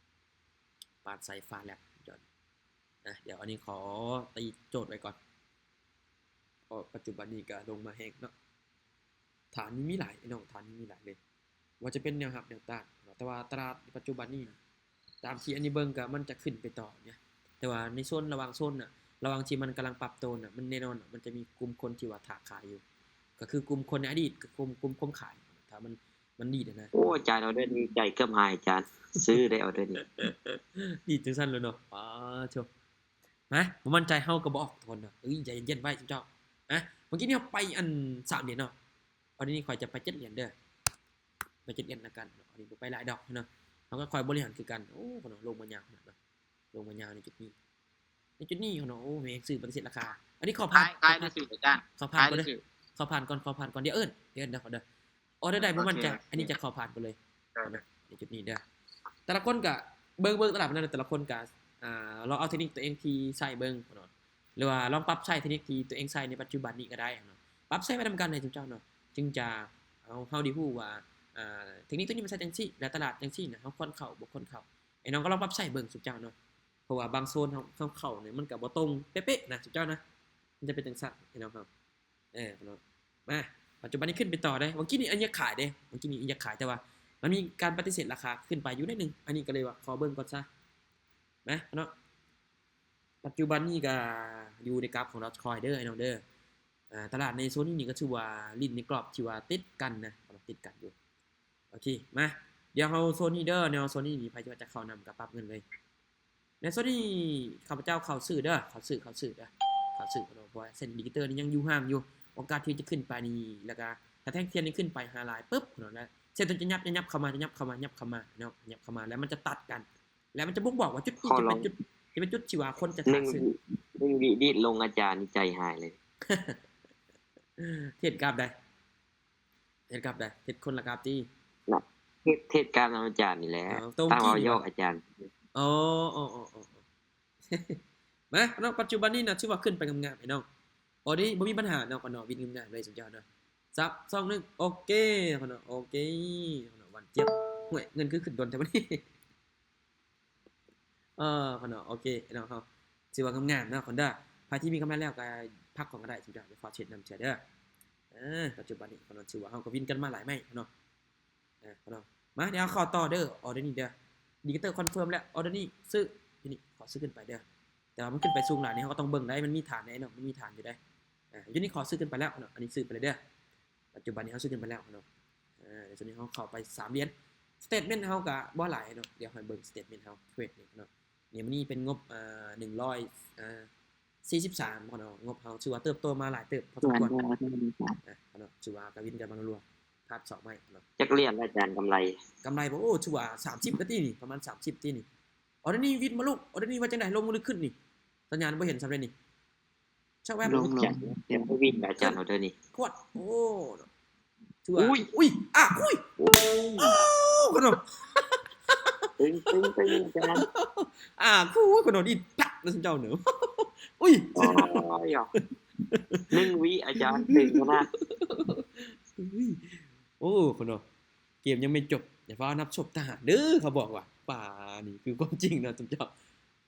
ປານໃສຟ້າແລັບ ສຸດຍອດ. ນະ ດຽວອັນນີ້ຂໍຕີໂຈດໄວ້ກ່ອນ ເພາະປັດຈຸບັນນີ້ກະລົງມາແຮງເນາະ. ຖານນີ້ມີຫຼາຍເນາະ ຖານນີ້ມີຫຼາຍເລີຍ ວ່າຈະເປັນແນວຮັບແນວຕ້ານເນາະ. ແຕ່ວ່າຕະຫຼາດປັດຈຸບັນນີ້ ຕາມທີ່ອັນນີ້ເບິ່ງກະມັນຈະຂຶ້ນໄປຕໍ່ນະ ແຕ່ວ່າໃນໂຊນ ລະຫວ່າງໂຊນນະ ລະຫວ່າງທີ່ມັນກຳລັງປັບໂຕນະ ມັນແນ່ນອນນະ ມັນຈະມີກຸ່ມຄົນທີ່ວ່າຖ້າຂາຍຢູ່ ກໍຄືກຸ່ມຄົນໃນອະດີດ ກໍກຸ່ມ ກຸ່ມຄົນຂາຍ ຖ້າມັນ ມັນດີດນະ. ໂອ້ ອາຈານ ອໍເດີນີ້ໃຈເກືອບຫາຍ ອາຈານ ຊື້ໄດ້ອໍເດີນີ້ ດີດຈັ່ງຊັ້ນເລີຍເນາະ. ປາໂທ້ ມາ ບໍ່ໝັ້ນໃຈເຮົາກໍບໍ່ອອກ ທຸກຄົນເນາະ. ເອີຍ ໃຈເຢັນໆ ໄວ້ ເຈົ້າ ນະ. ເມື່ອກີ້ນີ້ເຮົາໄປອັນ ສາມຫຼຽນເນາະ ອັນນີ້ຂ້ອຍຈະໄປເຈັດຫຼຽນເດີ ໄປເຈັດຫຼຽນລະກັນເນາະ. ອັນນີ້ບໍ່ໄປຫຼາຍດອກເນາະ ເຮົາກໍຄ່ອຍບໍລິຫານຄືກັນ. ໂອ້ ຂະໜົມ ລົງມາຍາວຂະໜາດເນາະ ລົງມາຍາວໃນຈຸດນີ້ ໃນຈຸດນີ້ຂະໜົມ. ໂອ້ ແຮງຊື້ປະຕິເສດລາຄາ. ອັນນີ້ຂໍຜ່ານ ຂາຍ ຂາຍ ຂາຍ ຊື້ອາຈານ ຂໍຜ່ານກ່ອນເດີ ຂໍຜ່ານກ່ອນ ດຽວເອີ້ນ ດຽວເອີ້ນເດີ ຂໍເດີ ອໍເດີໃດບໍ່ໝັ້ນໃຈ ໂອເຄ ອັນນີ້ຈະຂໍຜ່ານໄປເລີຍ ໂອເຄ ເນາະ ໃນຈຸດນີ້ເດີ. ແຕ່ລະຄົນກະເບິ່ງ ເບິ່ງຕະຫຼາດປານນັ້ນ ແຕ່ລະຄົນກະ ອ່າ ລອງເອົາເທັກນິກຕົວເອງທີ່ໃຊ້ເບິ່ງເນາະ ຫຼືວ່າລອງປັບໃຊ້ເທັກນິກທີ່ຕົວເອງໃຊ້ໃນປັດຈຸບັນນີ້ກໍໄດ້ເນາະ. ປັບໃຊ້ໄປນຳກັນໃຫ້ຊຸມເຈົ້າເນາະ ຈຶ່ງຈະ ເຮົາ ເຮົາໄດ້ຮູ້ວ່າ ອ່າ ເທັກນິກຕົວນີ້ມັນໃຊ້ຈັ່ງຊີ້ ແລະ ຕະຫຼາດຈັ່ງຊີ້ນະ ເຮົາຄວນເຂົ້າ ບໍ່ຄວນເຂົ້າ. ໄອ້ນ້ອງກໍລອງປັບໃຊ້ເບິ່ງຊຸມເຈົ້າເນາະ ເພາະວ່າບາງໂຊນເຮົາ ເຮົາເຂົ້ານີ້ມັນກໍບໍ່ຕົງເປະໆນະ ຊຸມເຈົ້ານະ ມັນຈະເປັນຈັ່ງຊັ້ນ ໄອ້ນ້ອງເຮົາ. ເອີ ເນາະ ມາ ປັດຈຸບັນນີ້ຂຶ້ນໄປຕໍ່ເດ້. ເມື່ອກີ້ນີ້ອັນຢາກຂາຍເດ້ ເມື່ອກີ້ນີ້ອັນຢາກຂາຍ ແຕ່ວ່າມັນມີການປະຕິເສດລາຄາຂຶ້ນໄປຢູ່ໜ້ອຍໜຶ່ງ ອັນນີ້ກໍເລີຍວ່າຂໍເບິ່ງກ່ອນຊະ ມາເນາະ. ປັດຈຸບັນນີ້ກໍຢູ່ໃນກຣາຟຂອງ Dogecoin ເດີ ໄອ້ນ້ອງເດີ. ອ່າ ຕະຫຼາດໃນໂຊນນີ້ນີ້ກໍຖືວ່າຫຼິ້ນໃນກອບທີ່ວ່າຕິດກັນນະ ຕິດກັນຢູ່. ໂອເຄ ມາ ດຽວເຮົາໂຊນນີ້ເດີ ແນວໂຊນນີ້ນີ້ ໃຜທີ່ວ່າຈະເຂົ້ານຳກໍປັບເງິນເລີຍ. ໃນໂຊນນີ້ຂ້າພະເຈົ້າເຂົ້າຊື້ເດີ ເຂົ້າຊື້ ເຂົ້າຊື້ເດີ ເຂົ້າຊື້ເນາະ ເພາະວ່າເສັ້ນອິນດິເຄເຕີນີ້ຍັງຢູ່ຫ່າງຢູ່ ໂອກາດທີ່ຈະຂຶ້ນໄປນີ້ ແລ້ວກໍຖ້າແທ່ງທຽນນີ້ຂຶ້ນໄປຫາຫຼາຍປຶບເນາະ ແລ້ວເສັ້ນຕົວນີ້ຈະຫຍັບ ຈະຫຍັບເຂົ້າມາ ຈະຫຍັບເຂົ້າມາ ຫຍັບເຂົ້າມາເນາະ ຫຍັບເຂົ້າມາ ແລ້ວມັນຈະຕັດກັນ ແລ້ວມັນຈະບົ່ງບອກວ່າຈຸດນີ້ຈະເປັນຈຸດ ຈະເປັນຈຸດທີ່ວ່າຄົນຈະຖ້າຊື້. ໜຶ່ງວິດີດລົງອາຈານນີ້ໃຈຫາຍເລີຍ. ເທດກາບໃດ ເທດກັບໃດ ເທດຄົນລະກັບຕິ ນະ ເທດ ເທດກັບນຳອາຈານນີ້ແຫຼະ. ຕາມເວົ້າຢອກອາຈານ. ໂອ້ ໂອ້ ໂອ້ ໂອ້ ໂອ້ ມາເນາະ ປັດຈຸບັນນີ້ນະ ຖືວ່າຂຶ້ນໄປງາມໆ ໄອ້ນ້ອງ. ໂອເດ ບໍ່ມີບັນຫາເນາະ ຂະໜອມ ວິນງາມໆເລີຍ ສຸດຍອດເນາະ. ສັບ ສອງ ໜຶ່ງ ໂອເຄ ຂະໜອມ ໂອເຄ ຂະໜອມ ຫວານຈຽບ. ຫ້ວຍ ເງິນຄືຂຶ້ນດົນແທ້ບັດນີ້. ເອີ ຂະໜອມ ໂອເຄເນາະ ເຮົາຖືວ່າງາມໆເນາະ ຂອງເດີ. ໃຜທີ່ມີກຳໄລແລ້ວກໍພັກກ່ອນກໍໄດ້ ຊຸມເຈົ້າ ດຽວຟ້າວເຊັດນຳເທື່ອເດີ. ເອີ ປັດຈຸບັນນີ້ຂະໜອມ ຖືວ່າເຮົາກໍວິນກັນມາຫຼາຍໄມ້ເນາະ. ເອີ ຂະໜອມ ມາ ດຽວເຂົ້າຕໍ່ເດີ ອໍເດີນີ້ເດີ. Indicator confirm ແລ້ວ order ນີ້ຊື້ ທີນີ້ຂໍຊື້ຂຶ້ນໄປເດີ້. ແຕ່ວ່າມັນຂຶ້ນໄປສູງຫຼາຍນີ້ ເຮົາກໍຕ້ອງເບິ່ງໄດ໋ ມັນມີຖານໃດເນາະ ມັນມີຖານຢູ່ໃດ໋. ອາ ຢູ່ນີ້ຂໍຊື້ຂຶ້ນໄປແລ້ວເນາະ ອັນນີ້ຊື້ໄປເລີຍເດີ້. ປັດຈຸບັນນີ້ເຮົາຊື້ຂຶ້ນໄປແລ້ວເນາະ. ອາ ໃນສ່ວນນີ້ເຮົາເຂົ້າໄປສາມຫຼຽນ statement ເຮົາກໍບໍ່ຫຼາຍເນາະ. ດຽວໃຫ້ເບິ່ງ statement ເຮົາເທຣດນີ້ເນາະ. ນີ້ ມື້ນີ້ເປັນງົບ ອາ ໜຶ່ງຮ້ອຍ ອາ ສີ່ສິບສາມເນາະ. ງົບເຮົາຖືວ່າເຕີບໂຕມາຫຼາຍເຕີບພໍສົມຄວນເນາະ. ຖືວ່າກະວິນກັນມາລວມໆ ພາບສອງໃໝ່ເນາະ. ຈັກຫຼຽນອາຈານກຳໄລ? ກຳໄລບໍ່ ໂອ້ ຖືວ່າສາມສິບກະຕິນີ້ ປະມານສາມສິບຕິນີ້. ອໍເດີນີ້ວິນມາລູກ ອໍເດີນີ້ວ່າຈັ່ງໃດ ລົງຫຼືຂຶ້ນນີ້? ສັນຍານບໍ່ເຫັນສ່ຳໃດນີ້. ຊະແວັບ ລົງ ລົງ ແຕ່ບໍ່ວິນອາຈານອໍເດີນີ້. ພວດ ໂອ້ ຖືວ່າ ອຸ້ຍ ອຸ້ຍ ອາ ອຸ້ຍ ໂອ້ ໂອ້ ຂະໜົມ ຕຶງ ຕຶງ ຕຶງ ອາຈານ ອາ ຄູຂະໜົມ ອີດ ພັກ ແລ້ວຊຸມເຈົ້າເນີ ອຸ້ຍ ໂອ້ຍ ໜຶ່ງວິອາຈານ ຕຶງຂະໜາດ ໂອ້ ຂະໜົມ ເກມຍັງບໍ່ຈົບ ຢ່າຟ້າວນັບສົບທະຫານເດີ ເຂົາບອກວ່າ ປາ ນີ້ຄືຄວາມຈິງເນາະ ຊຸມເຈົ້າ.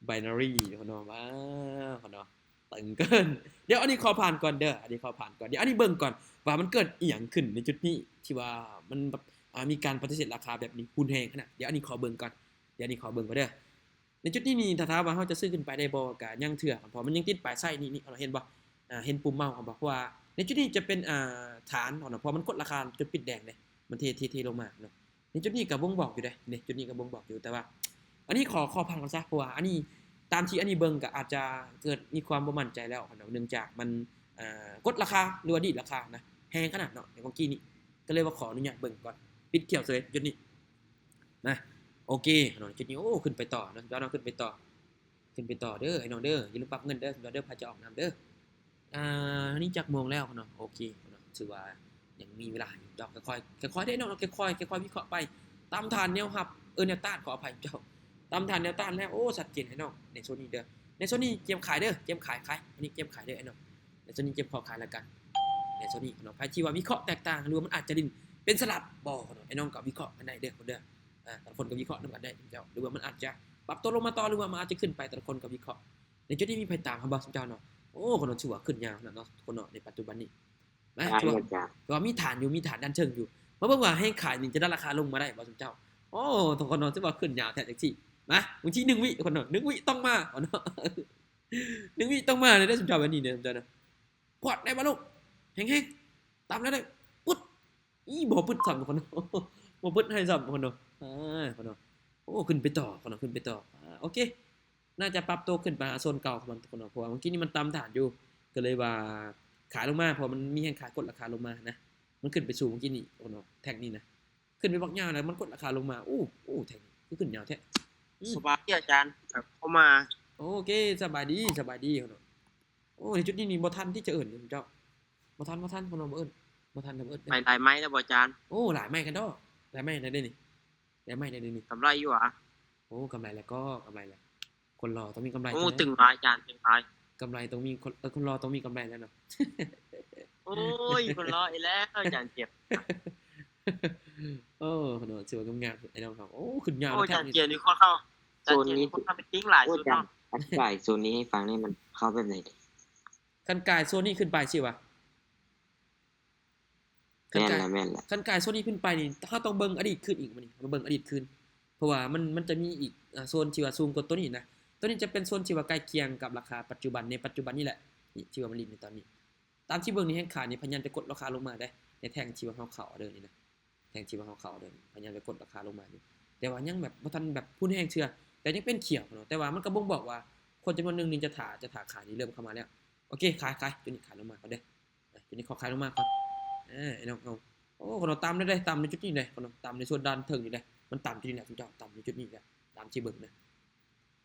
Binary ເນາະ ວ້າວ ເນາະ ຕຶງເກີນ. ດຽວອັນນີ້ຂໍຜ່ານກ່ອນເດີ ອັນນີ້ຂໍຜ່ານກ່ອນ. ດຽວອັນນີ້ເບິ່ງກ່ອນວ່າມັນເກີດອີ່ຫຍັງຂຶ້ນໃນຈຸດນີ້ ທີ່ວ່າມັນແບບ ອາ ມີການປະຕິເສດລາຄາແບບນີ້ຮຸນແຮງຂະໜາດ. ດຽວອັນນີ້ຂໍເບິ່ງກ່ອນ ດຽວອັນນີ້ຂໍເບິ່ງກ່ອນເດີ. ໃນຈຸດນີ້ນີ້ ຖ້າຖາມວ່າເຮົາຈະຊື້ຂຶ້ນໄປໄດ້ບໍ່ ກະຍັງເທື່ອ ເພາະມັນຍັງຕິດປາຍໄຊນີ້ ນີ້ ເຫັນບໍ່? ອາ ເຫັນປຸ່ມເມົາສ໌ບໍ່? ເພາະວ່າໃນຈຸດນີ້ຈະເປັນ ອາ ຖານເນາະ ເພາະມັນກົດລາຄາຈົນປິດແດງເດ້ ມັນເທ ເທ ເທລົງມາເນາະ. ໃນຈຸດນີ້ກໍບົ່ງບອກຢູ່ເດ້ ນີ້ ຈຸດນີ້ກໍບົ່ງບອກຢູ່ ແຕ່ວ່າ ອັນນີ້ຂໍ ຂໍພັງກ່ອນຊະ ເພາະວ່າອັນນີ້ ຕາມທີ່ອັນນີ້ເບິ່ງກໍອາດຈະເກີດມີຄວາມບໍ່ໝັ້ນໃຈແລ້ວເນາະ ເນື່ອງຈາກມັນ ເອີ ກົດລາຄາ ຫຼືວ່າດີດລາຄານະ ແຮງຂະໜາດເນາະ. ໃນວັງກີ້ນີ້ ກໍເລີຍວ່າຂໍອະນຸຍາດເບິ່ງກ່ອນ ປິດຂຽວເສີຍຈຸດນີ້ນະ. ໂອເຄເນາະ ຈຸດນີ້ ໂອ້ ຂຶ້ນໄປຕໍ່ເນາະ ເນາະ ຂຶ້ນໄປຕໍ່ ຂຶ້ນໄປຕໍ່ເດີ ໄອ້ນ້ອງເດີ ຢ່າລືມປັບເງິນເດີ ເດີ ພາເຈົ້າອອກນຳເດີ. ອ່າ ນີ້ຈັກໂມງແລ້ວເນາະ? ໂອເຄເນາະ ຖືວ່າຍັງມີເວລາຢູ່ ເຈົ້າ ຄ່ອຍໆ ຄ່ອຍໆເດ້ເນາະ ຄ່ອຍໆ ຄ່ອຍໆວິເຄາະໄປ ຕາມຖານແນວຮັບ ເອີ ແນວຕ້ານ ຂໍອະໄພເຈົ້າ ຕາມຖານແນວຕ້ານແລ້ວ ໂອ້ ຊັດເຈນ ໄອ້ນ້ອງ ໃນໂຊນນີ້ເດີ ໃນໂຊນນີ້ກຽມຂາຍເດີ ກຽມຂາຍ ຂາຍ ອັນນີ້ກຽມຂາຍເດີ ໄອ້ນ້ອງ ໃນໂຊນນີ້ກຽມຂໍຂາຍແລ້ວກັນ ໃນໂຊນນີ້ເນາະ. ໃຜທີ່ວ່າວິເຄາະແຕກຕ່າງ ຫຼືວ່າມັນອາດຈະຫຼິ້ນເປັນສະຫຼັບບໍ່ເນາະ ໄອ້ນ້ອງກໍວິເຄາະກັນໄດ້ເດີ ຄົນເດີ ອ່າ ແຕ່ລະຄົນກໍວິເຄາະນຳກັນໄດ້ເຈົ້າ ຫຼືວ່າມັນອາດຈະປັບຕົວລົງມາຕໍ່ ຫຼືວ່າມັນອາດຈະຂຶ້ນໄປ ແຕ່ລະຄົນກໍວິເຄາະ. ໃນຈຸດນີ້ມີໃຜຕາມເຮົາບໍ່ຊຸມເຈົ້າເນາະ? ໂອ້ ຄົນເນາະ ຖືວ່າຂຶ້ນຍາວຂະໜາດເນາະ ຄົນເນາະ ໃນປັດຈຸບັນນີ້ນະ ຖືວ່າ ຖືວ່າມີຖານຢູ່ ມີຖານດ້ານເທິງຢູ່ ມາເບິ່ງວ່າແຮງຂາຍນີ້ຈະດັນລາຄາລົງມາໄດ້ບໍ່ຊຸມເຈົ້າ? ໂອ້ ຄົນເນາະ ຖືວ່າຂຶ້ນຍາວແທ້ຈັ່ງຊີ້ ມາ ວັນທີໜຶ່ງວິ ຄົນເນາະ ໜຶ່ງວິຕ້ອງມາ ຄົນເນາະ ໜຶ່ງວິຕ້ອງມາເລີຍເດີ ຊຸມເຈົ້າ ແບບນີ້ເດີ ຊຸມເຈົ້າເນາະ. ພວດ ໄດ້ບໍ່ລູກ ແຮງໆ ຕາມແລ້ວເດີ ປຶດ ອີ ບໍ່ປຶດຊ້ຳ ຄົນເນາະ ບໍ່ປຶດໃຫ້ຊ້ຳ ຄົນເນາະ ອາ ຄົນເນາະ. ໂອ້ ຂຶ້ນໄປຕໍ່ ຄົນເນາະ ຂຶ້ນໄປຕໍ່ ອາ ໂອເຄ ໜ້າຈະປັບໂຕຂຶ້ນໄປຫາໂຊນເກົ່າຂອງມັນ ທຸກຄົນເນາະ ເພາະວ່າເມື່ອກີ້ນີ້ມັນຕຳຖານຢູ່ ກໍເລີຍວ່າຂາຍລົງມາ ເພາະວ່າມັນມີແຮງຂາຍກົດລາຄາລົງມານະ ມັນຂຶ້ນໄປສູງເມື່ອກີ້ນີ້ ທຸກຄົນເນາະ ແທ່ງນີ້ນະ ຂຶ້ນໄປບັກຍາວແລ້ວມັນກົດລາຄາລົງມາ ໂອ້ ໂອ້ ແທ່ງນີ້ຄືຂຶ້ນຍາວແທ້. ອືມ ສະບາຍດີອາຈານ ເຂົ້າມາ ໂອເຄ ສະບາຍດີ ສະບາຍດີ ເນາະ. ໂອ້ ໃນຈຸດນີ້ນີ້ບໍ່ທັນທີ່ຈະເອີ້ນເດ້ເຈົ້າ ບໍ່ທັນ ບໍ່ທັນ ເພິ່ນວ່າບໍ່ເອີ້ນ ບໍ່ທັນນຳເອີ້ນເດີ້. ໄປຫຼາຍໄມ້ແລ້ວບໍ່ອາຈານ? ໂອ້ ຫຼາຍໄມ້ຄັນດອກ ຫຼາຍໄມ້ແລ້ວເດ້ນີ້ ຫຼາຍໄມ້ແລ້ວເດ້ນີ້. ກຳໄລຢູ່ຫວາ? ໂອ້ ກຳໄລແລ້ວກໍ ກຳໄລແລ້ວ ຄົນຫຼໍ່ຕ້ອງມີກຳໄລ. ໂອ້ ຕຶງຫຼາຍອາຈານ ຕຶງຫຼາຍ ກຳໄລຕ້ອງມີ ຄົນ ເອີ ຄົນຫຼໍ່ຕ້ອງມີກຳໄລແລ້ວເນາະ. ໂອ້ຍ ຄົນຫຼໍ່ອີກແລ້ວ ອາຈານເຈັບ. ໂອ້ ເນາະ ຖືວ່າງາມໆ ໄອ້ນ້ອງເຮົາ. ໂອ້ ຂຶ້ນຍາວ ໂອ້ ອາຈານເຈັບນີ້ ຄົນເຂົ້າ ໂຊນນີ້ ໂຊນນີ້ ຄົນເຂົ້າໄປຕິງຫຼາຍສຸດເນາະ. ອາຈານ ອະທິບາຍໂຊນນີ້ໃຫ້ຟັງແດ່ ມັນເຂົ້າແບບໃດ? ຄັນກາຍໂຊນນີ້ຂຶ້ນໄປຊິວະ? ຄັນກາຍ ແມ່ນແລ້ວ ແມ່ນແລ້ວ ຄັນກາຍໂຊນນີ້ຂຶ້ນໄປນີ້ ເຮົາຕ້ອງເບິ່ງອະດີດຄືນອີກ ບັດນີ້ເຮົາມາເບິ່ງອະດີດຄືນ ເພາະວ່າມັນ ມັນຈະມີອີກ ອາ ໂຊນທີ່ວ່າສູງກວ່າໂຕນີ້ນະ. ໂຕນີ້ຈະເປັນໂຊນທີ່ວ່າໃກ້ຄຽງກັບລາຄາປັດຈຸບັນ ໃນປັດຈຸບັນນີ້ແຫຼະ ທີ່ວ່າມັນຫຼິ້ນໃນຕອນນີ້. ຕາມທີ່ເບິ່ງໃນແຮງຂາຍນີ້ ພະຍາຍາມຈະກົດລາຄາລົງມາເດ້ ໃນແທ່ງທີ່ວ່າເຮົາເຂົ້າອໍເດີນີ້ນະ ແທ່ງທີ່ວ່າເຮົາເຂົ້າອໍເດີນີ້ ພະຍາຍາມຈະກົດລາຄາລົງມາຢູ່ ແຕ່ວ່າຍັງແບບບໍ່ທັນແບບຮຸນແຮງເທື່ອ ແຕ່ຍັງເປັນຂຽວເນາະ. ແຕ່ວ່າມັນກໍບົ່ງບອກວ່າຄົນຈຳນວນໜຶ່ງນີ້ຈະຖ້າ ຈະຖ້າຂາຍນີ້ເລີ່ມເຂົ້າມາແລ້ວ. ໂອເຄ ຂາຍ ຂາຍ ຈຸດນີ້ຂາຍລົງມາກ່ອນເດີ້ ຈຸດນີ້ຂໍຂາຍລົງມາກ່ອນ ເອີ ໄອ້ນ້ອງເຮົາ. ໂອ້ ຂະໜົມ ຕຳໄດ້ ຕຳໃນຈຸດນີ້ເດ້ ຂະໜົມ ຕຳໃນສ່ວນດ້ານເທິງນີ້ເດ້ ມັນຕຳຈຸດນີ້ແຫຼະ ເຈົ້າ ຕຳໃນຈຸດນີ້ແຫຼະ ຕາມທີ່ເບິ່ງນະ.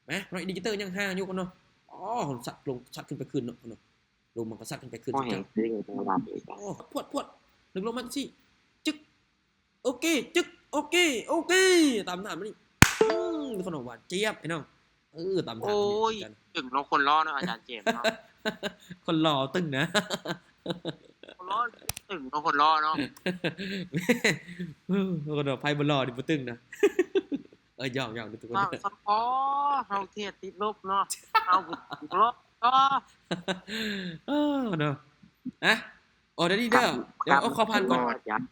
ມາ ເນາະ ອິນດິເຄເຕີຍັງຫ່າງຢູ່ ເນາະ. ອໍ ສັດລົງ ສັດຂຶ້ນໄປຄືນເນາະ ເນາະ ລົງມາກໍສັດຂຶ້ນໄປຄືນ ອໍ ແຮງຂຶ້ນຕະຫຼາດອີກ. ອໍ ພວດ ພວດ ດຶງລົງມາຈັ່ງຊີ້ ຈຶກ ໂອເຄ ຈຶກ ໂອເຄ ໂອເຄ ຕາມນັ້ນມານີ້ ອືມ ຄົນຫວານຈຽບ ໄອ້ນ້ອງ. ເອີ ຕາມທາງ ໂອ້ຍ ຕຶງເນາະ ຄົນຫຼໍ່ເນາະ ອາຈານເຈມເນາະ ຄົນຫຼໍ່ຕຶງນະ ຄົນຫຼໍ່ຕຶງເນາະ ຄົນຫຼໍ່ເນາະ ຄົນຫຼໍ່ ໃຜບໍ່ຫຼໍ່ນີ້ບໍ່ຕຶງນະ. ເອີ ຢອກໆ ທຸກຄົນ ສຳພໍເຮົາເທດຕິດລົບເນາະ ເຮົາຕິດລົບເນາະ. ເອີ ເນາະ ອະ ອໍເດີນີ້ເດີ ດຽວເອົາຂໍຜ່ານກ່ອນ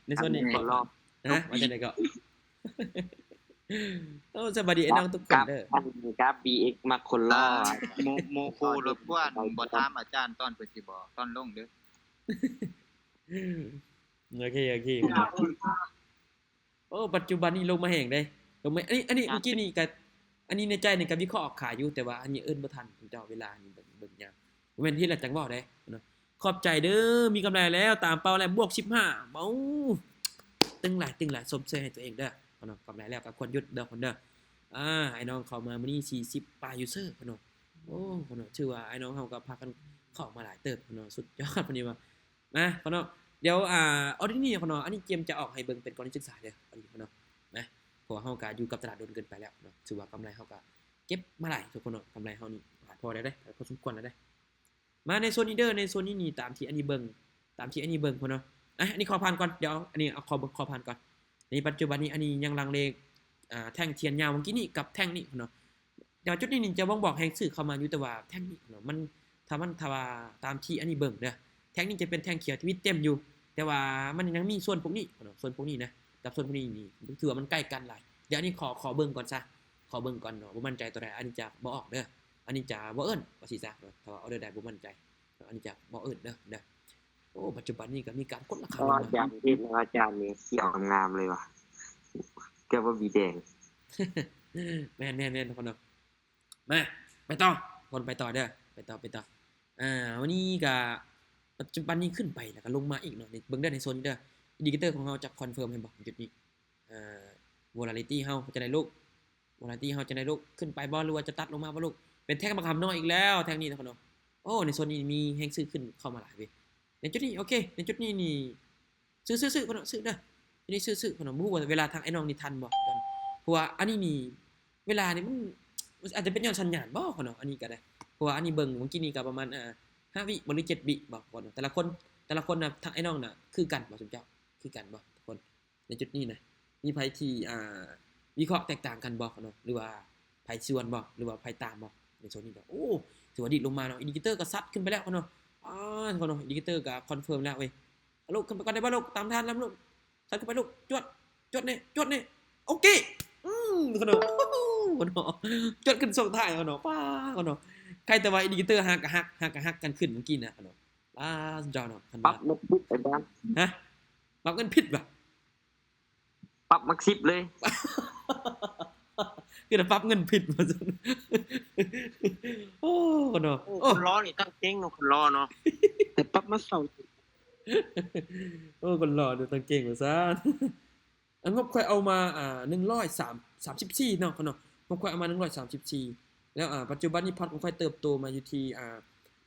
ໃນໂຊນນີ້ ຂໍຜ່ານ ຮະ ວ່າຈັ່ງໃດກໍ ໂອ້ ສະບາຍດີອ້າຍນ້ອງທຸກຄົນເດີ. ກັບ ອັນ ກັບບີເອັກມັກຄົນຫຼໍ່. ອາ ໂມ ໂມໂຄລົບກວນ ບໍ່ຖາມອາຈານຕອນເພິ່ນຊິບອກຕອນລົງເດີ. ໂອເຄ ໂອເຄ. ໂອ້ ປັດຈຸບັນນີ້ລົງມາແຮງເດ້ ລົງມາ ອັນນີ້ ອັນນີ້ເມື່ອກີ້ນີ້ກະ ອັນນີ້ໃນໃຈນີ້ກະວິເຄາະອອກຂາຍຢູ່ ແຕ່ວ່າອັນນີ້ເອີ້ນບໍ່ທັນເຈົ້າ ເວລານີ້ເບິ່ງ ເບິ່ງຍາກ ບໍ່ແມ່ນເຮັດແລ້ວຈັ່ງເວົ້າເດ້ເນາະ. ຂອບໃຈເດີ ມີກຳໄລແລ້ວ ຕາມເປົ້າແລ້ວ ບວກສິບຫ້າ. ເອົ້າ ຕຶງຫຼາຍ ຕຶງຫຼາຍ ຊົມເຊີຍໃຫ້ຕົວເອງເດີເນາະ. ກຳໄລແລ້ວກໍຄວນຢຸດເດີຄົນເດີ. ອາ ອ້າຍນ້ອງເຂົ້າມາມື້ນີ້ສີ່ສິບປາຍຢູເຊີເນາະ. ໂອ້ ເນາະ ຖືວ່າອ້າຍນ້ອງເຮົາກໍພາກັນເຂົ້າມາຫຼາຍເຕີບເນາະ ສຸດຍອດເພິ່ນວ່າ. ມາເນາະ ດຽວ ອາ ອອເດີນີ້ເນາະ ອັນນີ້ເຈມຈະອອກໃຫ້ເບິ່ງເປັນກໍລະນີສຶກສາເດີ ອອເດີເນາະ. ມາ ເພາະວ່າເຮົາກະຢູ່ກັບຕະຫຼາດດົນເກີນໄປແລ້ວເນາະ ຖືວ່າກຳໄລເຮົາກະເກັບມາຫຼາຍທຸກຄົນເນາະ. ກຳໄລເຮົານີ້ຫຼາຍພໍແລ້ວເດ້ ພໍສົມຄວນແລ້ວເດ້. ມາໃນໂຊນນີ້ເດີ ໃນໂຊນນີ້ນີ້ ຕາມທີ່ອັນນີ້ເບິ່ງ ຕາມທີ່ອັນນີ້ເບິ່ງພຸ້ນເນາະ. ອາ ອັນນີ້ຂໍຜ່ານກ່ອນ ດຽວອັນນີ້ເອົາ ຂໍເບິ່ງ ຂໍຜ່ານກ່ອນ. ໃນປັດຈຸບັນນີ້ ອັນນີ້ຍັງລັງເລ ອາ ແທ່ງທຽນຍາວເມື່ອກີ້ນີ້ກັບແທ່ງນີ້ເນາະ. ແຕ່ວ່າຈຸດນີ້ນີ້ຈະບົ່ງບອກແຮງຊື້ເຂົ້າມາຢູ່ ແຕ່ວ່າແທ່ງນີ້ເນາະ ມັນ ຖ້າມັນ ຖ້າວ່າຕາມທີ່ອັນນີ້ເບິ່ງເດີ ແທ່ງນີ້ຈະເປັນແທ່ງຂຽວທີ່ມີເຕັມຢູ່ ແຕ່ວ່າມັນຍັງມີສ່ວນພວກນີ້ເນາະ ສ່ວນພວກນີ້ນະ ກັບສ່ວນພວກນີ້ນີ້ ຖືວ່າມັນໃກ້ກັນຫຼາຍ. ດຽວອັນນີ້ຂໍ ຂໍເບິ່ງກ່ອນຊະ ຂໍເບິ່ງກ່ອນເນາະ ບໍ່ໝັ້ນໃຈຕົວໃດ ອັນນີ້ຈະບໍ່ອອກເດີ ອັນນີ້ຈະບໍ່ເອີ້ນ ວ່າຊີ້ຊະ ຖ້າວ່າອອເດີໃດບໍ່ໝັ້ນໃຈ ອັນນີ້ຈະບໍ່ເອີ້ນເດີ ເດີ. ໂອ້ ປັດຈຸບັນນີ້ກໍມີການກົດລາຄາລົງມາ. ອາຈານເຫັນແລ້ວ ອາຈານນີ້ຂຽວງາມໆເລີຍວ່າ ເກືອບວ່າບີແດງ. ແມ່ນໆໆ ທຸກຄົນເນາະ. ມາ ໄປຕໍ່ ຄົນ ໄປຕໍ່ເດີ ໄປຕໍ່ ໄປຕໍ່. ອາ ວັນນີ້ກະ ປັດຈຸບັນນີ້ຂຶ້ນໄປ ແລ້ວກະລົງມາອີກເນາະ. ນີ້ເບິ່ງເດີ ໃນໂຊນນີ້ເດີ ອິນດິເຄເຕີຂອງເຮົາຈະຄອນເຟີມ ເຫັນບໍ່ ຈຸດນີ້. ອາ ໂວລາລິຕີ້ເຮົາຈະໄດ້ລຸກ ໂວລາລິຕີ້ເຮົາຈະໄດ້ລຸກ ຂຶ້ນໄປບໍ່ ຫຼືວ່າຈະຕັດລົງມາບໍ່ ລຸກ. ເປັນແທ່ງບັກຫຳນ້ອຍອີກແລ້ວ ແທ່ງນີ້ນະເນາະ. ໂອ້ ໃນໂຊນນີ້ມີແຮງຊື້ຂຶ້ນເຂົ້າມາຫຼາຍເວີຍ ໃນຈຸດນີ້. ໂອເຄ ໃນຈຸດນີ້ນີ້ ຊື້ ຊື້ ຊື້ເນາະ ຊື້ເດີ ນີ້ຊື້ ຊື້ເນາະ. ບໍ່ຮູ້ວ່າເວລາທາງອ້າຍນ້ອງນີ້ທັນບໍ່ ເພາະວ່າອັນນີ້ນີ້ ເວລານີ້ມັນ ມັນອາດຈະເປັນຍ້ອນສັນຍານບໍ່ເນາະ ອັນນີ້ກໍໄດ້. ເພາະວ່າອັນນີ້ເບິ່ງເມື່ອກີ້ນີ້ກໍປະມານ ເອີ ຫ້າວິບໍ່ ຫຼື ເຈັດວິບໍ່ເນາະ. ແຕ່ລະຄົນ ແຕ່ລະຄົນນະ ທາງອ້າຍນ້ອງນະ ຄືກັນບໍ່ ຊຸມເຈົ້າ ຄືກັນບໍ່ທຸກຄົນ ໃນຈຸດນີ້ນະ? ມີໃຜທີ່ ອ່າ ວິເຄາະແຕກຕ່າງກັນບໍ່ເນາະ ຫຼືວ່າໃຜຊວນບໍ່ ຫຼືວ່າໃຜຕາມບໍ່ ໃນໂຊນນີ້ເນາະ. ໂອ້ ຖືວ່າດີດລົງມາເນາະ ອິນດິເຄເຕີກໍຊັດຂຶ້ນໄປແລ້ວເນາະ. ອາ ເນາະ ອິນດິເຄເຕີກໍຄອນເຟີມແລ້ວເວີຍ. ອາ ລຸກ ຂຶ້ນໄປກ່ອນໄດ້ບໍ່ ລຸກ ຕາມທາງແລ້ວ ລຸກ ຊັດຂຶ້ນໄປ ລຸກ ຈວດ ຈວດແນ່ ຈວດແນ່. ໂອເຄ ອືມ ເນາະ ເນາະ ຈວດຂຶ້ນຊ່ວງທ້າຍເນາະ. ປ້າ ເນາະ ໃຄ່ແຕ່ວ່າອິນດິເຄເຕີຫາກະຫັກ ຫາກະຫັກກັນຂຶ້ນເມື່ອກີ້ນະເນາະ. ປ້າ ສຸດຍອດເນາະ ຄັນວ່າ ປັບມັນຜິດອາຈານ. ຮະ ປັບເງິນຜິດຫວາ? ປັບມັກສິບເລີຍ ຄືໄດ້ປັບເງິນຜິດວ່າຊັ້ນ. ໂອ້ ເນາະ ໂອ້ ຄົນຫຼໍ່ນີ້ຕັ້ງເກັ່ງເນາະ ຄົນຫຼໍ່ເນາະ ແຕ່ປັບມາເຊົາ. ໂອ້ ຄົນຫຼໍ່ນີ້ຕັ້ງເກັ່ງວ່າຊັ້ນ. ອາ ງົບຂ້ອຍເອົາມາ ອ່າ ໜຶ່ງຮ້ອຍສາມ ສາມສິບສີ່ເນາະ ເນາະ ງົບຂ້ອຍເອົາມາໜຶ່ງຮ້ອຍສາມສິບສີ່ ແລ້ວ ອ່າ ປັດຈຸບັນນີ້ພອດຂອງຂ້ອຍເຕີບໂຕມາຢູ່ທີ່ ອ່າ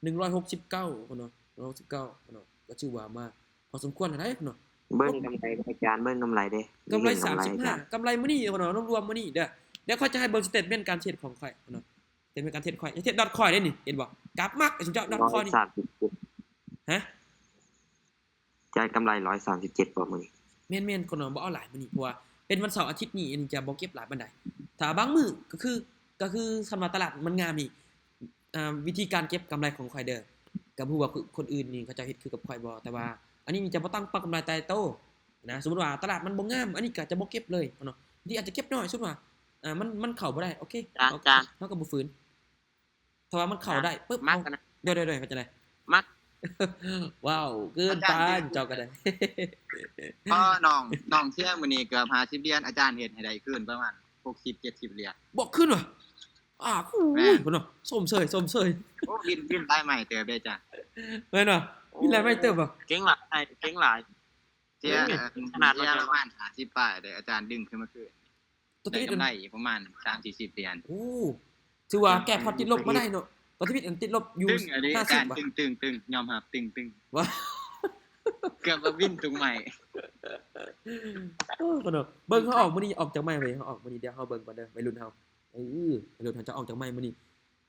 ໜຶ່ງຮ້ອຍຫົກສິບເກົ້າເນາະ ໜຶ່ງຮ້ອຍຫົກສິບເກົ້າເນາະ ກໍຖືວ່າມາພໍສົມຄວນຫັ້ນໃດເນາະ. ເບິ່ງກຳໄລອາຈານ ເບິ່ງກຳໄລເດ້ ກຳໄລສາມສິບຫ້າ ກຳໄລມື້ນີ້ເນາະ ລວມໆມື້ນີ້ເດີ. ດຽວຂ້ອຍຈະໃຫ້ເບິ່ງສະເຕັດເມັນການເທຣດຂອງຂ້ອຍເນາະ ສະເຕັດເມັນການເທຣດຂ້ອຍ ເທຣດດອດຄອຍເດ້ນີ້ ເຫັນບໍ່ ກັບມັກ ຊຸມເຈົ້າ ດອດຄອຍນີ້ ຮ້ອຍສາມສິບເຈັດ ຮະ ຈ່າຍກຳໄລຮ້ອຍສາມສິບເຈັດບໍ່ມື້ນີ້? ແມ່ນໆ ຄົນເນາະ ບໍ່ເອົາຫຼາຍມື້ນີ້ ເພາະວ່າເປັນວັນເສົາອາທິດນີ້ ອັນນີ້ຈະບໍ່ເກັບຫຼາຍປານໃດ. ຖ້າບາງມື້ກໍຄື ກໍຄືຄັນວ່າຕະຫຼາດມັນງາມນີ້ ອ່າ ວິທີການເກັບກຳໄລຂອງຂ້ອຍເດີ ກໍບໍ່ຮູ້ວ່າຄົນອື່ນນີ້ເຂົາເຈົ້າເຮັດຄືກັບຂ້ອຍບໍ່ ແຕ່ວ່າອັນນີ້ຈະບໍ່ຕັ້ງເປົ້າກຳໄລຕາຍໂຕນະ. ສົມມຸດວ່າຕະຫຼາດມັນບໍ່ງາມ ອັນນີ້ກໍຈະບໍ່ເກັບເລີຍເນາະ ບາງທີອາດຈະເກັບໜ້ອຍ ສົມມຸດວ່າ ອ່າ ມັນ ມັນເຂົ້າບໍ່ໄດ້ ໂອເຄ ເຮົາກໍບໍ່ຝືນ. ຖ້າວ່າມັນເຂົ້າໄດ້ປຶບ ມັກ ເຮົາ ນະ ດຽວໆໆ ເປັນຈັ່ງໃດ? ມັກ ວ້າວ ເກີນໄປ ອາຈານ ເຈົ້າກໍໄດ້ ເພາະນ້ອງ ນ້ອງເສຍມື້ນີ້ເກືອບຫ້າສິບຫຼຽນ ອາຈານເຮັດໃຫ້ໄດ້ຄືນປະມານຫົກສິບເຈັດສິບຫຼຽນ. ບອກຄືນຫວາ? ອາ ໂອ້ຍ ແມ່ນ ພຸ້ນເນາະ ຊົມເຊີຍ ຊົມເຊີຍ. ໂອ້ ວິນ ວິນຫຼາຍໄມ້ເຕີບເດ້ອາຈານ. ແມ່ນຫວາ? ໂອ້ ວິນຫຼາຍໄມ້ເຕີບບໍ່? ເກັ່ງຫຼາຍ ເກັ່ງຫຼາຍ. ເສຍ ເອີ ຂະໜາດເສຍປະມານຫ້າສິບປາຍເດ້ ອາຈານດຶງຂຶ້ນມາຄືນ ໄດ້ກຳໄລປະມານສາມສີ່ສິບຫຼຽນ. ໂອ້ ຖືວ່າແກ້ພອດຕິດລົບມາໄດ້ເນາະ. ຕອນທຳອິດອັນຕິດລົບຢູ່ຫ້າສິບ ຕຶງ ອາຈານ ຕຶງໆ ຍອມຮັບ ຕຶງໆ ເກືອບວ່າວິນທຸກໄມ້. ໂອ້ ເນາະ ເບິ່ງເຮົາອອກມື້ນີ້ ອອກຈັກໄມ້ເວີຍ ເຮົາອອກມື້ນີ້ ດຽວເຮົາເບິ່ງກ່ອນເດີ ໄວລຸ້ນເຮົາ ເອີ ໄວລຸ້ນເຮົາຈະອອກຈັກໄມ້ມື້ນີ້.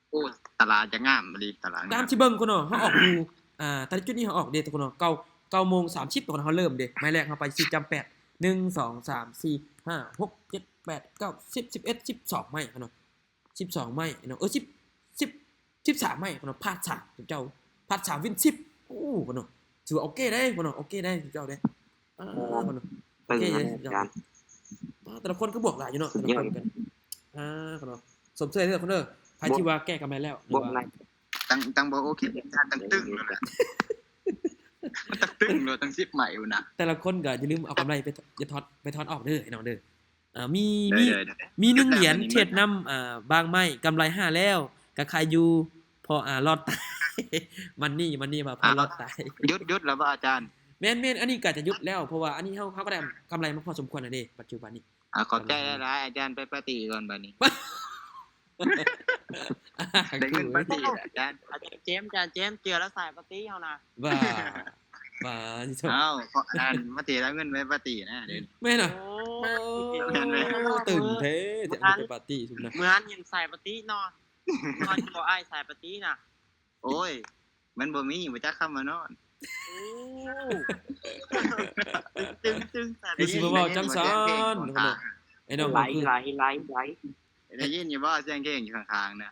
ໂອ້ ຕະຫຼາດຈະງາມອີ່ຫຼີ ຕະຫຼາດ ຕາມທີ່ເບິ່ງຄົນເນາະ ເຮົາອອກຢູ່ ອ່າ ຕາມຈຸດນີ້ເຮົາອອກເດ້ທຸກຄົນເນາະ ເກົ້າ ເກົ້າໂມງສາມສິບທຸກຄົນ ເຮົາເລີ່ມເດ້. ໄມ້ແລກເຮົາໄປສີ່ຈຳແປດ ໜຶ່ງ ສອງ ສາມ ສີ່ ຫ້າ ຫົກ ເຈັດ ແປດ ເກົ້າ ສິບ ສິບເອັດ ສິບສອງໄມ້ເນາະ ສິບສອງໄມ້ເນາະ ເອີ ສິບ ສິບ ສິບສາມໄມ້ເນາະ ພາດສາມເຈົ້າ ພາດສາມວິນສິບ. ໂອ້ ເນາະ ຖືວ່າໂອເຄເດ້ເນາະ ໂອເຄເດ້ເຈົ້າເດ້. ອ່າ ເນາະ ໂອເຄເດ້ເຈົ້າ. ອ້າ ແຕ່ລະຄົນຄືບວກຫຼາຍຢູ່ເນາະ ແຕ່ລະຄົນກັນ ອ່າ ເນາະ ຊົມເຊີຍເດີຄົນເດີ ໃຜທີ່ວ່າແກ້ກຳໄລແລ້ວ ບວກຫຼາຍ ຕັ້ງ ຕັ້ງບໍ່ໂອເຄ ຕັ້ງຕຶ້ງໂລດລະ ຕັ້ງຕຶ້ງໂລດ ຕັ້ງສິບໄມ້ພຸ້ນນະ ແຕ່ລະຄົນກໍຢ່າລືມເອົາກຳໄລໄປ ຢ່າຖອດ ໄປຖອນອອກເດີ ໄອ້ນ້ອງເດີ ອ່າ ມີ ມີ ມີໜຶ່ງຫຼຽນເທຣດນຳ ອ່າ ບາງໄມ້ກຳໄລຫ້າແລ້ວ ກໍຂາຍຢູ່ ພໍ ອ່າ ລອດຕາຍ ມັນນີ້ ມັນນີ້ວ່າພໍລອດຕາຍ ຢຸດ ຢຸດແລ້ວບໍ່ອາຈານ? ແມ່ນໆ ອັນນີ້ກໍຈະຢຸດແລ້ວ ເພາະວ່າອັນນີ້ເຮົາ ເຮົາກໍໄດ້ກຳໄລມາພໍສົມຄວນແລ້ວເດ້ ປັດຈຸບັນນີ້ ອ່າ ຂອບໃຈຫຼາຍໆ ອາຈານ ໄປປາຕີ້ກ່ອນບັດນີ້ ໄດ້ເງິນປາຕີ້ແລ້ວອາຈານ ອາຈານເຈມ ອາຈານເຈມ ເຈື່ອລະສາຍປາຕີ້ເຮົານະ ວ່າ ວ່າ ເອົ້າ ອັນ ມາເທລະເງິນໄປປາຕີ້ນະ ແມ່ນນະ ໂອ້ ແມ່ນແມ່ນ ຕຶງແທ້ ແຕ່ເອົາໄປປາຕີ້ຊຸມນະ ມື້ຫັ້ນຍັງສາຍປາຕີ້ເນາະ ນອນຢູ່ບໍ່ອ້າຍສາຍປາຕີ້ນະ ໂອ້ຍ ມັນບໍ່ມີ ບໍ່ຈັກຄຳວ່ານອນ ໂອ້ ຕຶງໆ ຄືຊິມາເວົ້າຈັ່ງຊັ້ນ ໄອ້ນ້ອງ ຫຼາຍ ຫຼາຍ ຫຼາຍ ໄດ້ຍິນຢູ່ບໍ່ ສຽງເພງຢູ່ຂ້າງໆນະ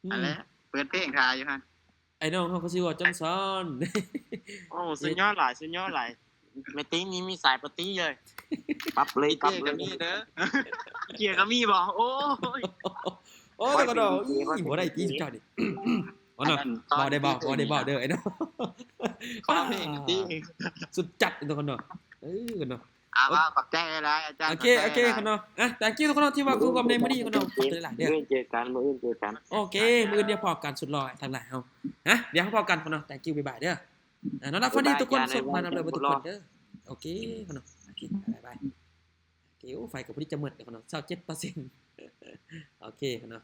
ອືມ ອັນແຫຼະ ເປີດເພງຖ້າຢູ່ຫັ້ນ ໄອ້ນ້ອງເຮົາຄືຊິເວົ້າຈັ່ງຊັ້ນ ໂອ້ ສຸດຍອດຫຼາຍ ສຸດຍອດຫຼາຍ ແມ່ຕິງນີ້ມີສາຍປາຕີ້ເລີຍ ປັບເລີຍ ປັບເລີຍ ເກຍກໍມີເດີ ເກຍກໍມີບໍ່ ໂອ້ຍ ໂອ້ຍ ແຕ່ກໍດອກ ອີ ບໍ່ໄດ້ຕິເຈົ້ານີ້ ເອົາເນາະ ເວົ້າໄດ້ບໍ່ ເວົ້າໄດ້ບໍ່ເດີ ໄອ້ນ້ອງ ຂໍເພງຕິ ສຸດຈັດທຸກຄົນເນາະ ເອີ ເນາະ ອ່າ ເວົ້າຂອບໃຈຫຼາຍໆ ອາຈານ ໂອເຄ ໂອເຄ ເນາະ ອ່ະ thank you ທຸກຄົນເນາະ ທີ່ມາຄູ່ກັນໃນມື້ນີ້ເນາະ ຂອບໃຈຫຼາຍເດີ ມື້ອື່ນເຈີກັນ ມື້ອື່ນເຈີກັນ ໂອເຄ ມື້ອື່ນດຽວພໍ້ກັນ ສຸດຫຼໍ່ທັງຫຼາຍເຮົາ ຮະ ດຽວເຮົາພໍ້ກັນເນາະ thank you ບາຍບາຍເດີ ອ່າ ນອນຫຼັບຝັນດີທຸກຄົນ ໂຊກມານຳເລີຍເບິດທຸກຄົນເດີ ໂອເຄ ໂອເຄ ບາຍບາຍ ໂອເຄ ໂອ້ ໄຟກໍພໍດີຈະໝົດແລ້ວເນາະ ຊາວເຈັດເປີເຊັນ ໂອເຄເນາະ